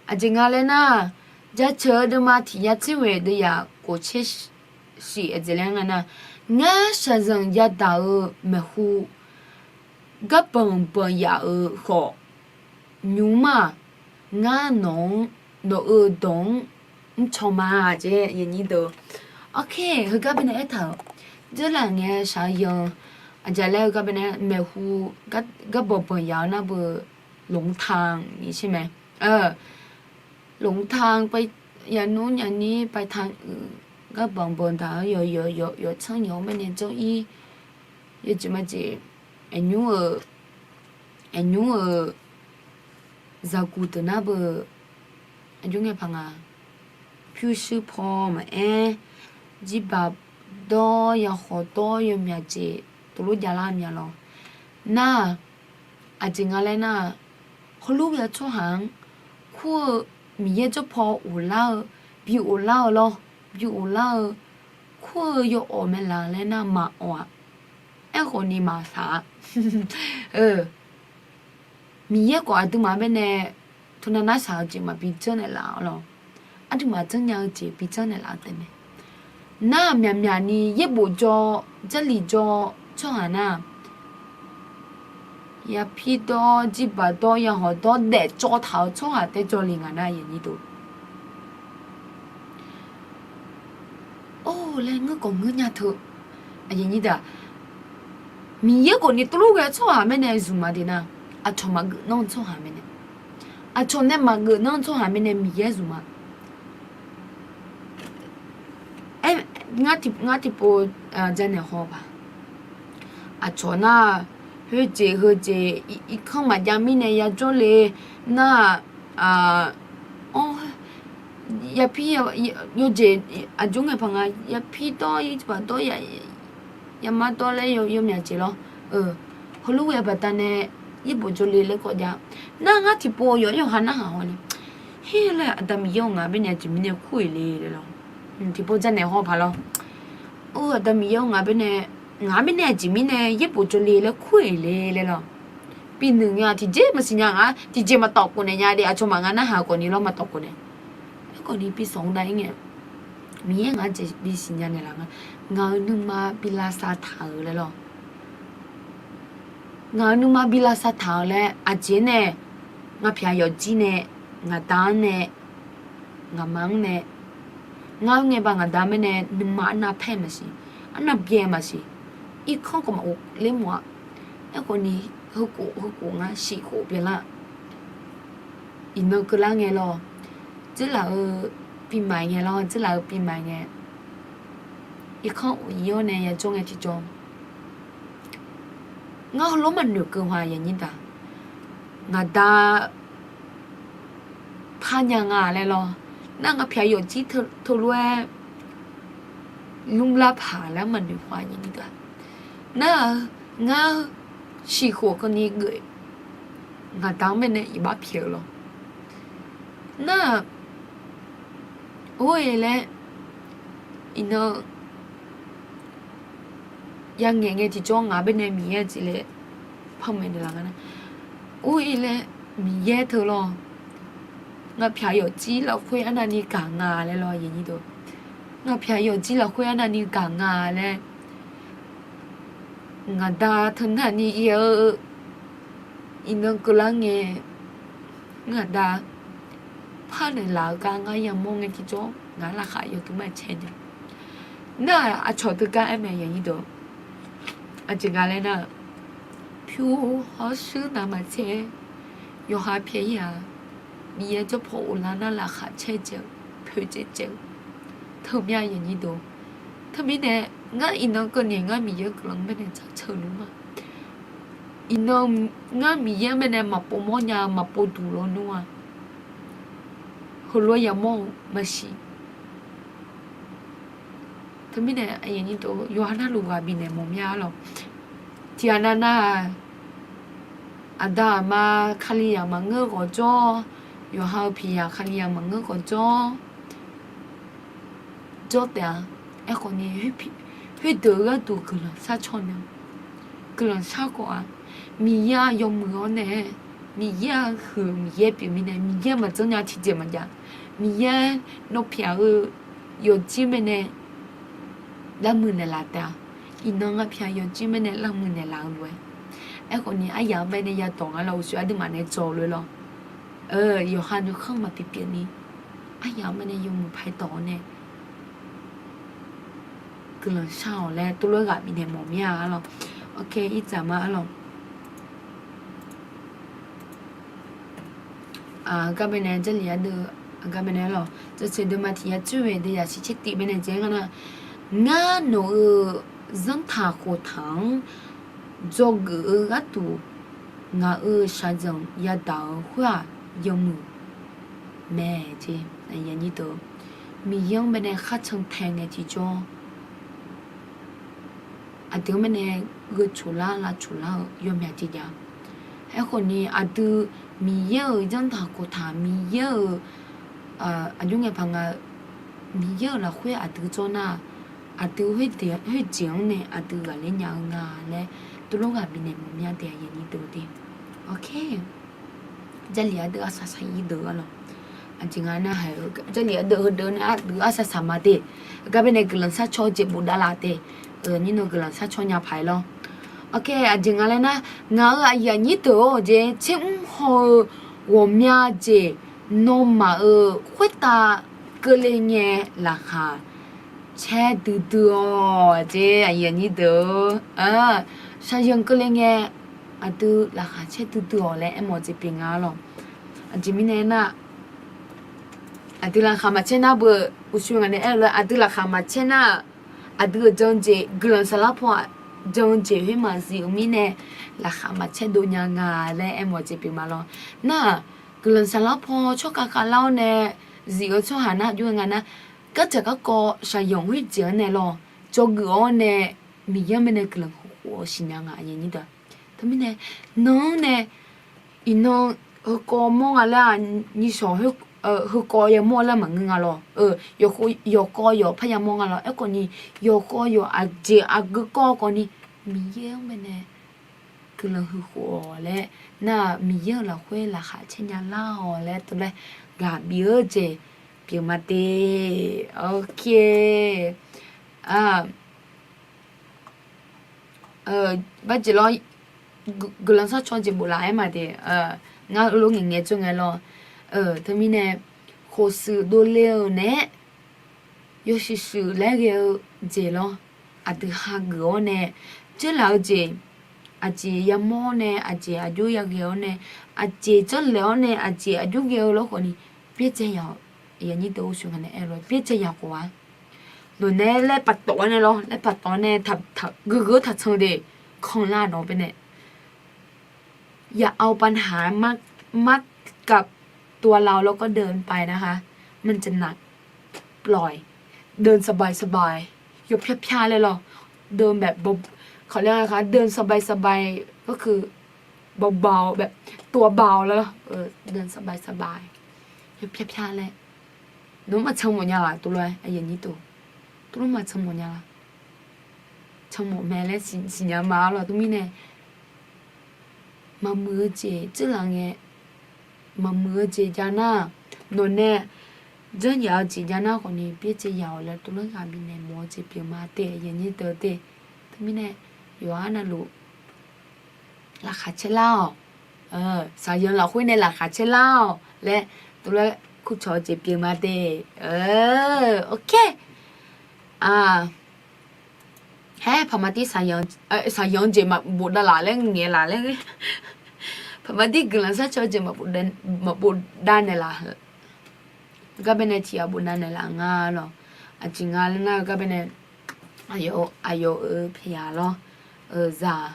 Aqjeq nga laer nar, jaceuq-eu deuvma tiq ya tser ghoeq deuv yaq khof tser shif aqjeq laer nga nar, ngar shaqzanq yadaq-eu maeqhu garbanq banq yaf-euq khawf, nymq-mr-aq, ngar nawq-anr, nawq-euq dawq-anr mrcaw ma jeq, aqyuif aqnyir deuq. Ok, heugar baenae aertaq-euq, dzeurlaf ngae shaqzanq, aqjeq laer heugar baenae maeqhu garbanq banq yaf-eu nar beu, longtang ni sher mae. Longtang, yaqnmr nyani paitang uiq, garbanq banq daq-anr yawq yawq yawq tsanr yawq-anr baenae jawr ir, yawjeq majeq, aqnymr-euq, aqnymr-euq zaqguq deuq nar beu, aqjox ngae paq nga, pyurshuir paw maqaer, jirbaq dawr, yakhawf dawr, yawmyaq jeq tuvlof javlar mya lawr. Nar-aq, aqjeq nga laer nar-aq, heulof ghae-eu tsawrhaq-anr kur-eu, Miqyaer jawrpaw ghoflar-eu, bi ghoflar-eu lawr, bi ghoflar-eu, kur-eu yawawq mae laf laer nar maqawq-aq. Aerkhawf ni maqsaq-a. Miqyaer khawf aqduimaf baenae teunav nar saq-eu jeq maqbi janrnaeq laf-awr lawr. Aqduimaf janrnya-eu jeq bi janrnaeq laf-eu taef mae. Nar-aq, myaqmyaq ni yaerbof jawr, Jarlif jawr, tsawrhaq nar-aq, yapir dawr, jirbaq dawr, yahawq dawr daef cawv taq-eu tsawrhaq tae jawrle nga nar, aqyuif aqnyir deuq. Or laer ngeur khawf ngeur nya teu, aqyuif aqnyir deuq-aq, Miqyaer khawf ni tuvlof ghae-eu tsawrhaq mirnae zmq ma de nar, aqcawq maqgeuf nanr-eu tsawrhaq mirnae, aqcawq nae maqgeuf nanr-eu tsawrhaq mirnae Miqyaer zmq ma. Ngar tiqpov janaeq haw paq. Aqcawq nar, khoerjeq heujeq irkanr maqjav mirnae yajawr le nar, ar, yapir, yawjeq aqjox ngae paq nga, yapir dawr, irbaq dawr, yamar dawr laer yawmyaq jeq lawr. Heulof ghae baqdanae yaerbof jawrle laer kawv jav. Nar ngar tiqpov yawqha yawqha narhaq haw ni, her laer Aqda Miqyaer-eu ngaq baenae aqjeq mirnae kur-iq le laer lawr. Tiqpov janaeq haw paq lawr. Ur, Aqda Miqyaer-eu ngaq baenae, ngaq baenae aqjeq mirnae yaerbof jawrle laer kur-iq le laer lawr. Binuiq nya tiqjeq maqsiq nya, ngaq tiqjeq maqtawf khof naeq nya de, aqcawq maf ngar narhaq khawf ni lawr maqtawf khof naeq. Aerkhawf ni bi sanq-anr dav-ir ngae, Miqyaer ngaq-anr jeq bisiq nya naeqlaf nga. Ngaq-euq nuima bi lavsav taq-euq laer lawr. Ngaq-euq nuima bi lavsav taq-euq laer aqjeq nae, ngaq pyaq yawfjir nae, ngaq da-anr nae, ngaq ma-anr nae, ngar-eu ngae baq ngaq da-anr baenae nuima arnav paer maqsiq, arnav byae maqsiq, irkanr khawf maqghov ler mawf-a. Aerkhawf ni, heukhof heukhof ngar shif khof byanlar. Iqnan keuvlar ngae lawr, dzeurlaf-eu bimaq ngae lawr, dzeurlaf-eu bimaq ngae, irkanr of ir-awr nae yajawr ngae tiqjawr, ngar heulof maqnoeq keuv ha yanyir daq. Ngaq da par nya nga laer lawr. Nar ngaq pyaq yawfjir teulof-aer lmr lar paq laer maqnoeq haw-a yanyir daq. Nar-aq, ngar shif khof keuvni geuf, ngaq da-anr baenae iqbax pyaeq-eu lawr. Nar-aq, or-e laer, iqnan yangaeq ngae tiqjawr ngaq baenae Miqyaer jeq laer panmaeq naeqlaf nga nar, or-e laer, Miqyaer teu lawr. Ngaq pyaq yawfjir lafkhoer arnavni gaq nga laer lawr. Ngaq pyaq yawfjir lafkhoer arnavni gaq nga laer, ngaq da teunar ni ir-eu, iqnan keuvlar ngae, ngaq da par naeqlaf-eu gar ngar yamawr ngae tiqjawr ngaq laqkhaq yawduq maqcae nya. Nar-aq, aqcawq teugar aer mae yanyir deuq, aqjeq nga laer nar, pyur hawr shuir navmaqtser yawqha pyaeq-ir-aq, Miqyaer jawrpaw uvlar nar laqkhaq caerdzae-eu, poeqdzaeq dzae-eu teumya yanyir deuq. Teumirnae, ngar iqnan keuvni ngar Miqyaer guiqlanq-anr baenae jaceuq nmr-a. Iqnan ngar Miqyaer-anr baenae maqpov mawrnya-eu maqpov duq lawnmr-a. Heulof-aer yamawr-eu maqsiq. Teumirnae, yawqha narluf ghaq bifnaeq mawf mya-a lawq. Tiqghaq nav nar-aq, aqda aqma Kalizaq maqngeur khawf jawr, yawqha-eu piqzaq Kalizaq maqngeur khawf jawr, jawr taef-a. Aerkhawf ni, khoerdeuq-eu gharduq guiqlanq shar caw nae, guiqlanq shar khawf-a. Miqyaer-aq yawmuiq-awr nae, Miqyaer-aq huiq-eu Miqyaer pyeuf mirnae, Miqyaer maqjanr nya tiqjeq maqjav. Miqyaer nawr pyaq-eu yawfjir mae nae lavmuiq naeqlaf taef-a. Iqnan ngar pyaq yawfjir mae nae lavmuiq naeqlaf-eu lof-aer, aerkhawf ni aryaq-anr bae nae yadawq nga lawr, uqshoe aqduimaf nae dzaw lof-aer lawr. Yawqha nuikhanr maqpyeuf pyeuf ni, aryaq-anr bae nae yawmuiq pae dawq-awr nae guiqlanq shar-awq laer tov lof-aer ghaq bifnaeq mawf mir-a lawq. Ok, irdzaq ma-a lawq. Aqgar bae nae Jarlif ardeuv, aqgar bae nae-a lawq, jaceuq deuvma tiq ya tsoer-eu deuq yasiq caer tiv bae nae dzae-aer nga nar, ngar nawq-euq zanrtaq khoftaq-anr dzawgeuf-eu gharduq ngaq-euq shaqzanq yadaq-euq khoer-aq, yawmuiq mae jeq. Miqyaer-anr bae nae kharcan tae ngae tiqjawr, aqdui-anr bae nae gheu coqlar lavcoq lar-eu yawmyaq jeq jav. Aerkhawf ni aqdui Miqyaer-euq zanrtaq khoftaq, Miqyaer-euq, aqjox ngae paq nga, Miqyaer-euq lafkhoer aqdui jawr nar, aqdui khoerjeq-anr nae aqdui ghaqler nya-eu nga laer tov lof ghaq bifnaeq mawf mir-a de, aqyuif aqnyir deuq de. Ok. Jarlif ardeuv arsaq saq-ir deuq-a lawq. Aqjeq nga nar-aq, Jarlif ardeuv heudeuv nae ardeuv arsaq saq ma de. Aqgar bae nae guiqlanq shar caw-eu jeq bofdav laf de. Nyir nan guiqlanq shar caw nya paq-aer lawr. Ok, aqjeq nga laer nar, ngaq-euq aqyuif aqnyir deuq-or, jeq tser mr haw-eu ghawqmya jeq nawmaf-euq khoertav keuvle ngae laqkhaq caer duidui-awq jeq, aqyuif aqnyir deuq-or. Shaqzanq keuvle ngae aqdui laqkhaq caer duidui-awq laer aermawf jeq pyeuf nga-a lawq. Aqjeq mirnae nar, aqdui laqkhaq maqcaer nar beu, uqshoe ngaq nae aer-eu lof-aer aqdui laqkhaq maqcaer nar, aqdui-euq jan-eu jeq, guiqlanq saqlar paw-aq, jan-eu jeq khoer maqzif-eu mirnae, laqkhaq maqcaer dov nya nga laer aermawf-eu jeq pyeuf ma lawr. Nar-aq, guiqlanq saqlar paw tsawrkhav khavlar-awr nae zif-eu tsawrhaq nar aqjox-aer nga nar, gardzaq garkawv shaqyanq khoerjeq-anr nae lawr, dzawgeuf-awr nae Miqyaer-anr baenae guiqlanq huiq khof-awr siqnya nga. Teumirnae, nan-anr nae iqnan heukawv mawr nga laer-aq, nyiqshawq heukawv yamawr laer maqngeur nga lawr. Yawqkawv yawq parya mawr nga lawr. Aerkhawf ni, yawqkawv yawq aqjeq aqgeu kawv khawf ni, Miqyaer-anr baenae guiqlanq huiq khof-awq laer, nar-aq Miqyaer-euq lafkhoer laqkhaq caer nya lar-awq laer tov laer ghaq bif-eu jeq pyeuf ma te. Ok. Barjeq lawr, guiqlanq sharcaw jeq bof laf-aer ma te. Ngar lof ngaeq ngaeq tsov ngae lawr. Teumirnae, khof shuif dovle-euq naeq-aer yawshuif shuif laer ghae-eu jeq lawr. Aqdui hageuf-awr nae, dzeurlaf-eu jeq, aqjeq yamawr-awr nae, aqjeq aqjox yaghae-awr nae, aqjeq janrlaeq-awr nae, aqjeq aqjox ghae-eu lawr khawf ni, byaerdzae yaq-awq. Aqyuif aqnyir deuq-or, sheuq nga nae aer-eu lawr, byaerdzae yaq khawf-a. Nawq nae laer paftawf-awr nae lawr, laer paftawf-awr nae, geugeuf-awr taqcan de, kanlar nawq baenae อย่าเอาปัญหามา มากับตัวเรา แล้วก็เดินไปนะคะ มันจะหนัก ปล่อย เดินสบายๆ ยกพยาๆ เลยเหรอ เดินแบบเบา เขาเรียกอะไรคะ เดินสบายๆ ก็คือเบาๆ แบบตัวเบาแล้วเหรอ เออ เดินสบายๆ yawpyapya laer. Nawq-anr maqcan mawf nya laf tov lof-aer, aqyuif aqnyir deuq, tov lof maqcan mawf nya laf. Canmawf mae laer siqnya ma-ar lawr. Teumirnae maqmuiq-eu jeq dzeurlaf ngae, maqmuiq-eu jeq jav nar, nawq nae janrnya-eu jeq jav nar khawf ni, byaerdzae yaq-awq laer tov lof ghaq bifnaeq mawf-eu jeq pyeuf ma te, aqyuif aqnyir deuq te. Teumirnae yawqha navluf laqkhaq caer lar-awq. Saqyanq lafkhoer nae laqkhaq caer lar-awq laer tov lof-aer kurcawq-eu jeq pyeuf ma te. Ok. Haer, paqmadir saqyanq jeq maqbof davlaf laer ngaeq laf laer, paqmadir guiqlanq sharcaw jeq maqbof davnaeq laf. Gar baenae tiq ghaq bof davnaeq laf nga lawq. Aqjeq nga laer nar-eu gar baenae, aqyawf-euq pyaeq-a lawr. Zaq,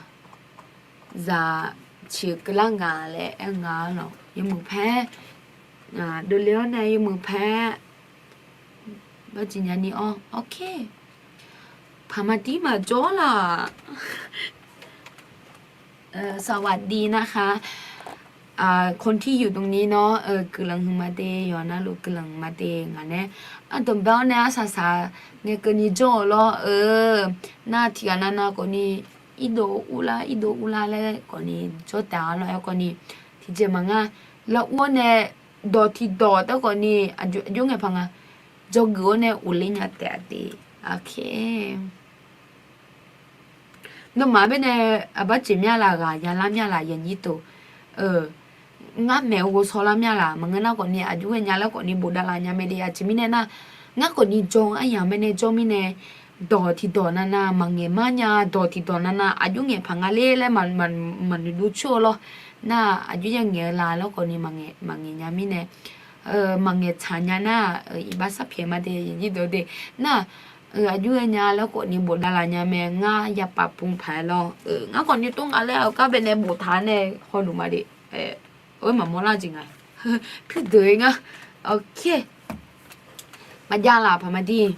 zaq ciq-eu keuvlar nga laer aer nga lawq. Yawmuiq paer, dovle-awr nae yawmuiq paer, barjeq nyani-awr, ok. Paqmadir maqjawr laf. สวัสดีนะคะ คนที่อยู่ตรงนี้เนาะ guiqlanq huiq ma te, yawqha navluf guiqlanq ma te. Ngaq nae ardanqbae-awr nae arsaq saq ngae keuvni jawr-eu lawr. Nar tiqghaq navnav khawf ni, irdov urlar irdov urlar laer khawf ni jawr taef-a lawr. Aerkhawf ni, tiqjeq maqngeur, lar ur-awr nae dawq tiqdawq taef khawf ni, aqjox ngae paq nga, dzawgeuf-awr nae ghofler nya taef-a te. Ok. Nawmaf baenae aqbar jeq myav laf, ghaq yalar myav laf, aqyuif aqnyir deuq. Ngar maeq-eu ghovshaw lar myav laf, maqngeur nar khawf ni, aqjox ghae nya laer khawf ni bof davlaf nya mae de. Aqjeq mirnae nar, ngar khawf ni jawr-eu aryamq baenae jawr mirnae, dawq tiqdawq navnav maqngaeq mar nya, dawq tiqdawq navnav aqjox ngaeq paq nga ler laer maqnoeq dov coer-eu lawr. Nar aqjox ya ngaeq-eu la lawr khawf ni, maqngaeq nya mirnae, maqngaeq tsaq nya nar, iqbax sharpyaeq ma de, aqyuif aqnyir deuq de. Nar aqjox ghae nya laer khawf ni bof davlaf nya mae. Ngar yapaf pov paq-aer lawr. Ngar khawf ni tov nga laer-eu gar baenae boftaq nae hawluf ma de. Oer maqmawr lar jeq nga. Pyurdeuq-ir ngar. Ok. Maqjav laf paqmadir.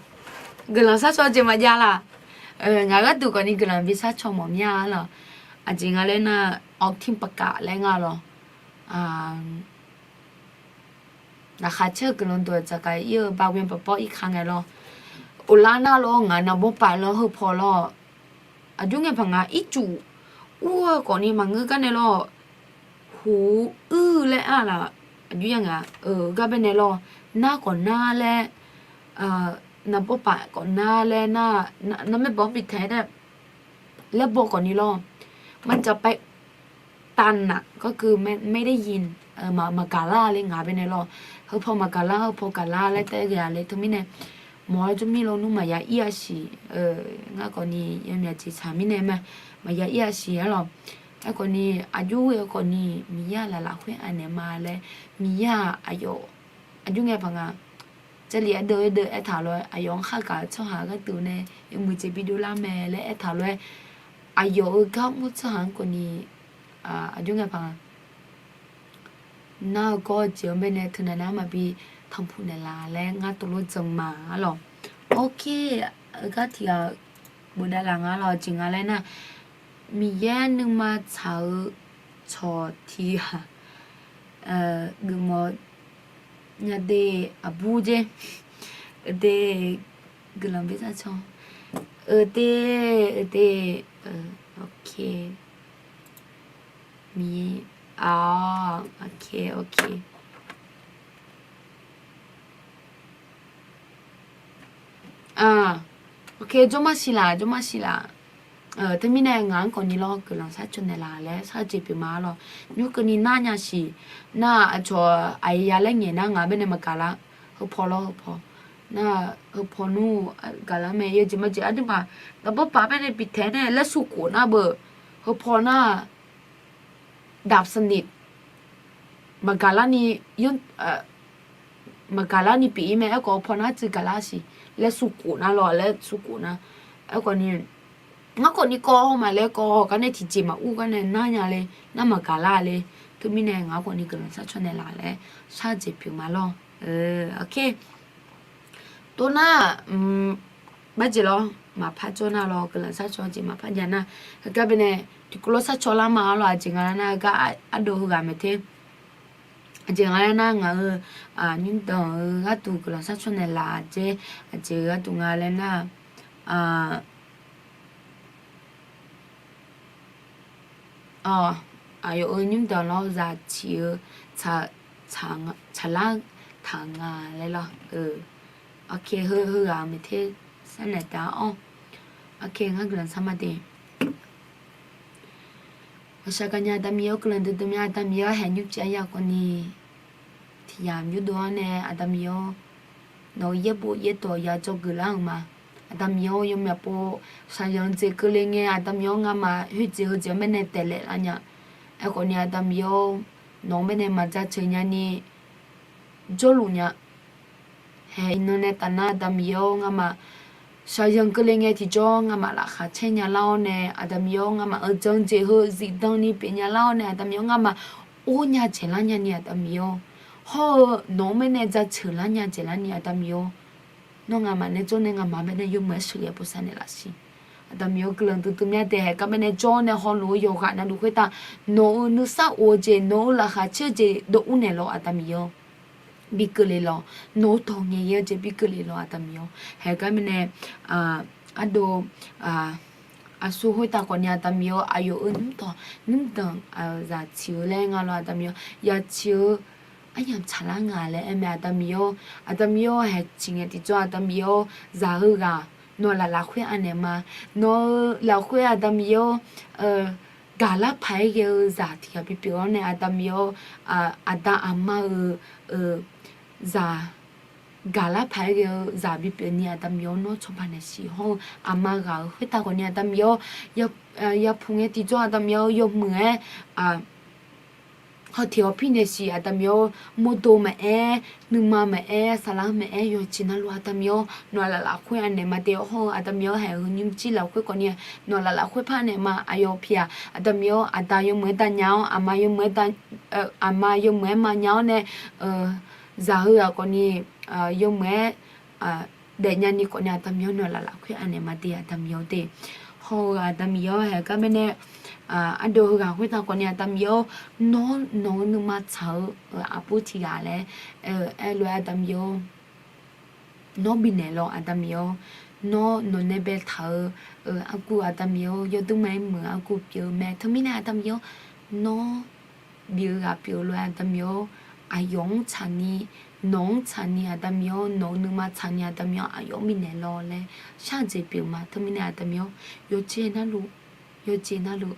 Guiqlanq sharcaw jeq maqjav laf. Ngaq gharduq khawf ni guiqlanq bi sharcaw mawf myav-a lawq. Aqjeq nga laer nar, ออกทีมประกาศ laer nga lawq. Laqkhaq caer-eu guiqlanq dawq dzaqgaq ir-eu baqghae baqbawr irka ngae lawr. Ghoflar nar lawr, ngaq naqbawr paf lawr, heupaw lawr. Aqjox ngae paq nga ircuf ur-eu khawf ni maqngeur gar nae lawr. Huq uir laer ar laf, aqjox ya ngaq-eu gar baenae lawr. Nar khawf nar laer, naqbawr paf khawf nar laer nar, narmaer bawr bitae-aer laer baw khawf ni lawr. มันจะไปตันน่ะ ก็คือไม่ได้ยิน maqgaq lar le ngaq baenae lawr. Heupaw maqgaq lar, heupaw gaq lar laer taef ghae-a le. Teumirnae mawq-awr jawr mir lawr nmr maqya ir-a siq. Ngar khawf ni yamyaq jeq tsaq mirnae ma, maqya ir-a siq-ar lawq. Aerkhawf ni aqjox ghae-eu khawf ni Miqyaer-aq laf lafkhoer anaeq ma laer, Miqyaer-aq aqyawf aqjox ngae paq nga Jarlif ardeuv ardeuv aertaq lof-aer, aqyawf-anr khar gaq-eu tsawrhaq gharduq nae yawmuiq jeq bidov lar mae laer aertaq lof-aer, aqyawf-euq gar mr tsawrhaq-anr kawvni, aqjox ngae paq nga. Nar-eu gawr-eu jeq-anr baenae teunav nar maqbi tanqpuq naeqlaf laer ngar tov lof jan ma arlawq. Ok, gar tiq ghaq bofdav laf nga lawq. Jeq nga laer nar, Miqyaer nuima tsaq-eu cawq tiq ghaq geufmawf nya de, aqbur jer. Eudei, guiqlanq bi sar caw. Eudei, eudei, ok. Miqyaer, ok, ok. Ok, jawrmar siq laf, jawrmar siq laf. Teumirnae ngaq-anr kawvni lawr, guiqlanq sar caw naeqlaf laer shar-eu jeq pyeuf ma lawr. Nymr keuvni nar nya siq. Nar aqcawq aqyawf ya laer ngaeq nar ngaq baenae maqgaq lar. Heupaw lawr, heupaw. Nar heupaw nmr gaq lar mae, yawjeq majeq aqduimaf daqbawr paq baenae bitaeq nae laer sukhof nar beu. Heupaw nar ดับสนิท maqgaq larni, maqgaq larni pyeuf-ir mae. Aerkhawf heupaw nar tsuif gaq lar siq laer sukhof nar lawr, laer sukhof nar. Aerkhawfni ngar khawfni kawv haw ma laer kawv gar nae tiqjeq maqur gar nae nar nya le, nar maqgaq lar le. Teumirnae ngaq khawfni guiqlanq sar caw naeqlaf laer shar-eu jeq pyeuf ma lawr. Ok. Tov nar, barjeq lawr, maqpar jawr nar lawr, guiqlanq sar caw jeq maqpar jav nar. Heugar baenae tiqkawv lof sar caw lar ma lawr. Aqjeq nga lar nar, heugar ardov heughaq maeq te. Aqjeq nga laer nar, ngaq-euq nymrdanq-eu gharduq guiqlanq sar caw naeqlaf jer. Aqjeq gharduq nga laer nar, aqyawf-euq nymrdanq lawr zaq ciq-eu tsaqlar taq nga laer lawr. Ok, heughaq-euq maeq te sar naeq taf-awr. Ok, ngar guiqlanq sar ma de. Aqshaq gaqnya Aqda Miqyaer-awr, guiqlanq duidui mya Aqda Miqyaer-awr, haeq nymrcif aqyawf khawfni tiq yamq yurdov-awr nae Aqda Miqyaer-awr, nawq-euq yaerbof yaerdawq ya dzawgeuf lar-euq ma. Aqda Miqyaer-awr, yawmyaq pov shaqzanq jeq keuvle ngae Aqda Miqyaer-awr, ngamaf khoerjeq heujeq-anr baenae taeqlaef lar nya. Aerkhawfni Aqda Miqyaer-awr, nawq-anr baenae maq jaceuq nyani jawrluf nya. Haeq iqnan nae tafnar Aqda Miqyaer-awr, ngamaf shaqzanq keuvle ngae tiqjawr ngamaf laqkhaq caer nya lar-awr nae Aqda Miqyaer-awr, ngamaf-euq jan jeq heu zifdan ni pyeuf nya lar-awr nae Aqda Miqyaer-awr, ngamaf or nya dzaeqlar nyani Aqda Miqyaer-awr, hawr-eu nawq-anr baenae jaceuq lar nya dzaeqlar ni Aqda Miqyaer-awr, nawr ngamaf nae jawr nae ngamaf baenae yawmuiq-aer sheuqghae bosav naeqlaf siq. Aqda Miqyaer-awr, guiqlanq duidui mya de. Haeq gar baenae jawr nae hawluf-eu yawqghaq navluf khoertav nawq-euq nuisar of-eu jeq, nawq-euq laqkhaq caer-eu jeq dawv ur naeq lawq Aqda Miqyaer-awr. Bi keuvle lawq. Nawq-euq dawq ngaeq-eu jeq bi keuvle lawq Aqda Miqyaer-awr. Haeq gar baenae ardov aqsur khoertav khawfni Aqda Miqyaer-awr, aqyawf-euq nymrdanq, nymrdanq zaq ciq-eu laer nga lawq Aqda Miqyaer-awr. Yawciq-eu aryamq tsaqlar nga laer aer mae Aqda Miqyaer-awr. Aqda Miqyaer-awr, haeq ciq ngae tiqjawr Aqda Miqyaer-awr, zaq heughaq nawq laf lafkhoer anaeq ma. Nawq-euq lafkhoer Aqda Miqyaer-awr, gaqlar paq-aer ghae-eu zaq tiq ghaq bipyeuf-awr nae Aqda Miqyaer-awr, aqda aqma-euq zaq gaqlar paq-aer ghae-eu zaq bipyeuf ni Aqda Miqyaer-awr, nawr cawba naeq siq. Hawr-eu aqma ghaq-euq khoertav khawfni Aqda Miqyaer-awr, yapuq ngae tiqjawr Aqda Miqyaer-awr, yawmuiq-aer hawteq hawpir naeq siq Aqda Miqyaer-awr. Mawrdo maqaer, nuima maqaer, saflar maqaer, yawqjeq navluf Aqda Miqyaer-awr, nawq laf lafkhoer anaeq ma de. Hawr-eu Aqda Miqyaer-awr, haeq heu nymrjir lafkhoer khawfni nawq laf lafkhoer par naeq ma. Aqyawf pi-aq Aqda Miqyaer-awr, aqda yawmuiq-aer dav nya-awr, aqma yawmuiq-aer dav, aqma yawmuiq-aer ma nya-awr nae, zaq heughaq khawfni yawmuiq-aer daef nyani khawfni Aqda Miqyaer-awr, nawq laf lafkhoer anaeq ma de Aqda Miqyaer-awr de. Hawr-eu Aqda Miqyaer-awr, haeq gar baenae ardov heughaq khoertav khawfni Aqda Miqyaer-awr, nawr nawq-eu nuima tsaq-eu aqbur tiq ghaq laer aer lof-aer Aqda Miqyaer-awr, nawr bifnaeq lawq Aqda Miqyaer-awr. Nawr nawq nae baetaq-eu argu Aqda Miqyaer-awr, yawdmr ma-aer muiq argu pyeuf-eu mae. Teumirnae Aqda Miqyaer-awr, nawr bif-eu ghaq pyeuf-eu lof-aer Aqda Miqyaer-awr, aqyawf-anr tsaqni, nawq-anr tsaqni Aqda Miqyaer-awr, nawq-eu nuima tsaqni Aqda Miqyaer-awr, aqyawf-anr bifnaeq lawq laer shar-eu jeq pyeuf ma. Teumirnae Aqda Miqyaer-awr, yawjeq navluf, yawjeq navluf,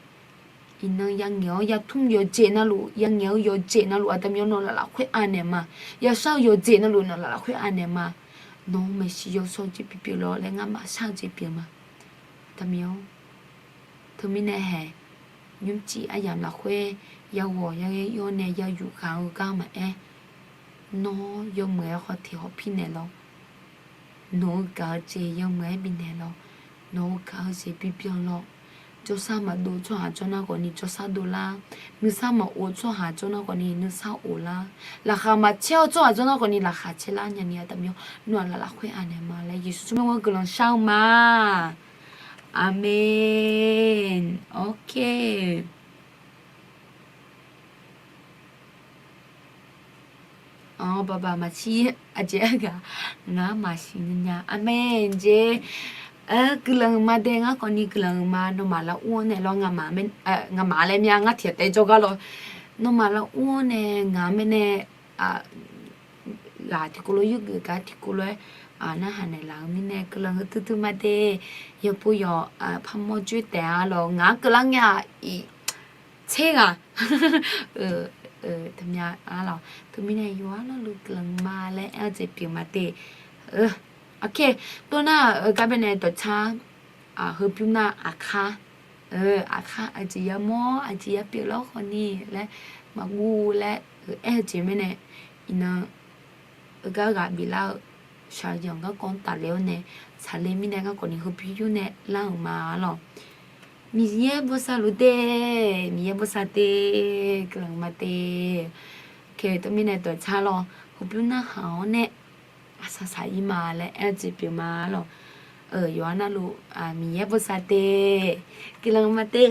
iqnan yangaeq-awr yatmr yawjeq navluf, yangaeq-eu yawjeq navluf Aqda Miqyaer-awr, nawq laf lafkhoer anaeq ma. Yashar-eu yawjeq navluf nawq laf lafkhoer anaeq ma. Nawq-anr maeqshi yawshawr jeq bipyeuf lawq laer ngar maqshar-eu jeq pyeuf ma. Aqda Miqyaer-awr, teumirnae haeq nymrcif aryamq lafkhoer yaghawq yaghae-awr nae yayuf ghaq-eu gar maqaer, nawr yawmuiq-aer hawteq hawpir naeq lawq. Nawq-eu gaq-eu jeq yawmuiq-aer bifnaeq lawq. Nawq-eu gaq-eu jeq bibyan lawq. Jawrsar maqdov-eu tsawrhaq jawr nar khawfni jawrsar dovlar. Nuisar maqof-eu tsawrhaq jawr nar khawfni nuisar of lar. Laqkhaq maqcaer-eu tsawrhaq jawr nar khawfni laqkhaq caer lar nya ni-a taqmyawr nawr-aq laf lafkhoer anaeq ma laer Yeqsur tsawrmyanr-anr guiqlanq shar-eu ma. Aqmeq. Ok. Awr, baqbaq maqshir aqjeq-aer gaq, ngar maqsiq nya. Aqmeq jeq. Guiqlanq ma de, ngar khawfni guiqlanq ma. Nawmaf lar ur-awr nae lawr, ngamaf laer mya ngar tiq ghaq taef jawrgar lawr. Nawmaf lar ur-awr nae ngaq-anr mirnae ghaq tiqkawv lof yurgeuf gar tiqkawv lof-aer narhaq naeqlaf-eu mirnae guiqlanq heu tuidui ma de. Yawpov yawq parmawr joer taef-a lawq, ngaq-anr keuvlar ngae-aq iq tser ghaq taqmya lawq. Teumirnae yawqha navluf guiqlanq ma laer aer-eu jeq pyeuf ma de. Ok, tov nar-aq gar baenae dawqtsar, heubymr nar aqkar, aqkar aqjeq yamawr aqjeq yapyeuf lawr khawfni laer maqguv laer aer-eu jeq mirnae, iqnan heugar ghaq biflar-eu shaqzanq garkawv-anr tafle-awr nae, saqle mirnae garkawvni heubymr yur nae lar-euq ma lawq. Miqyaer bosav luf de, Miqyaer bosav de, guiqlanq ma de. Teumirnae dawqtsar lawq, heubymr narhaq-awr nae aqsaq saq-ir ma laer aer-eu jeq pyeuf ma lawq. Yawqha navluf Miqyaer bosav de, guiqlanq ma de.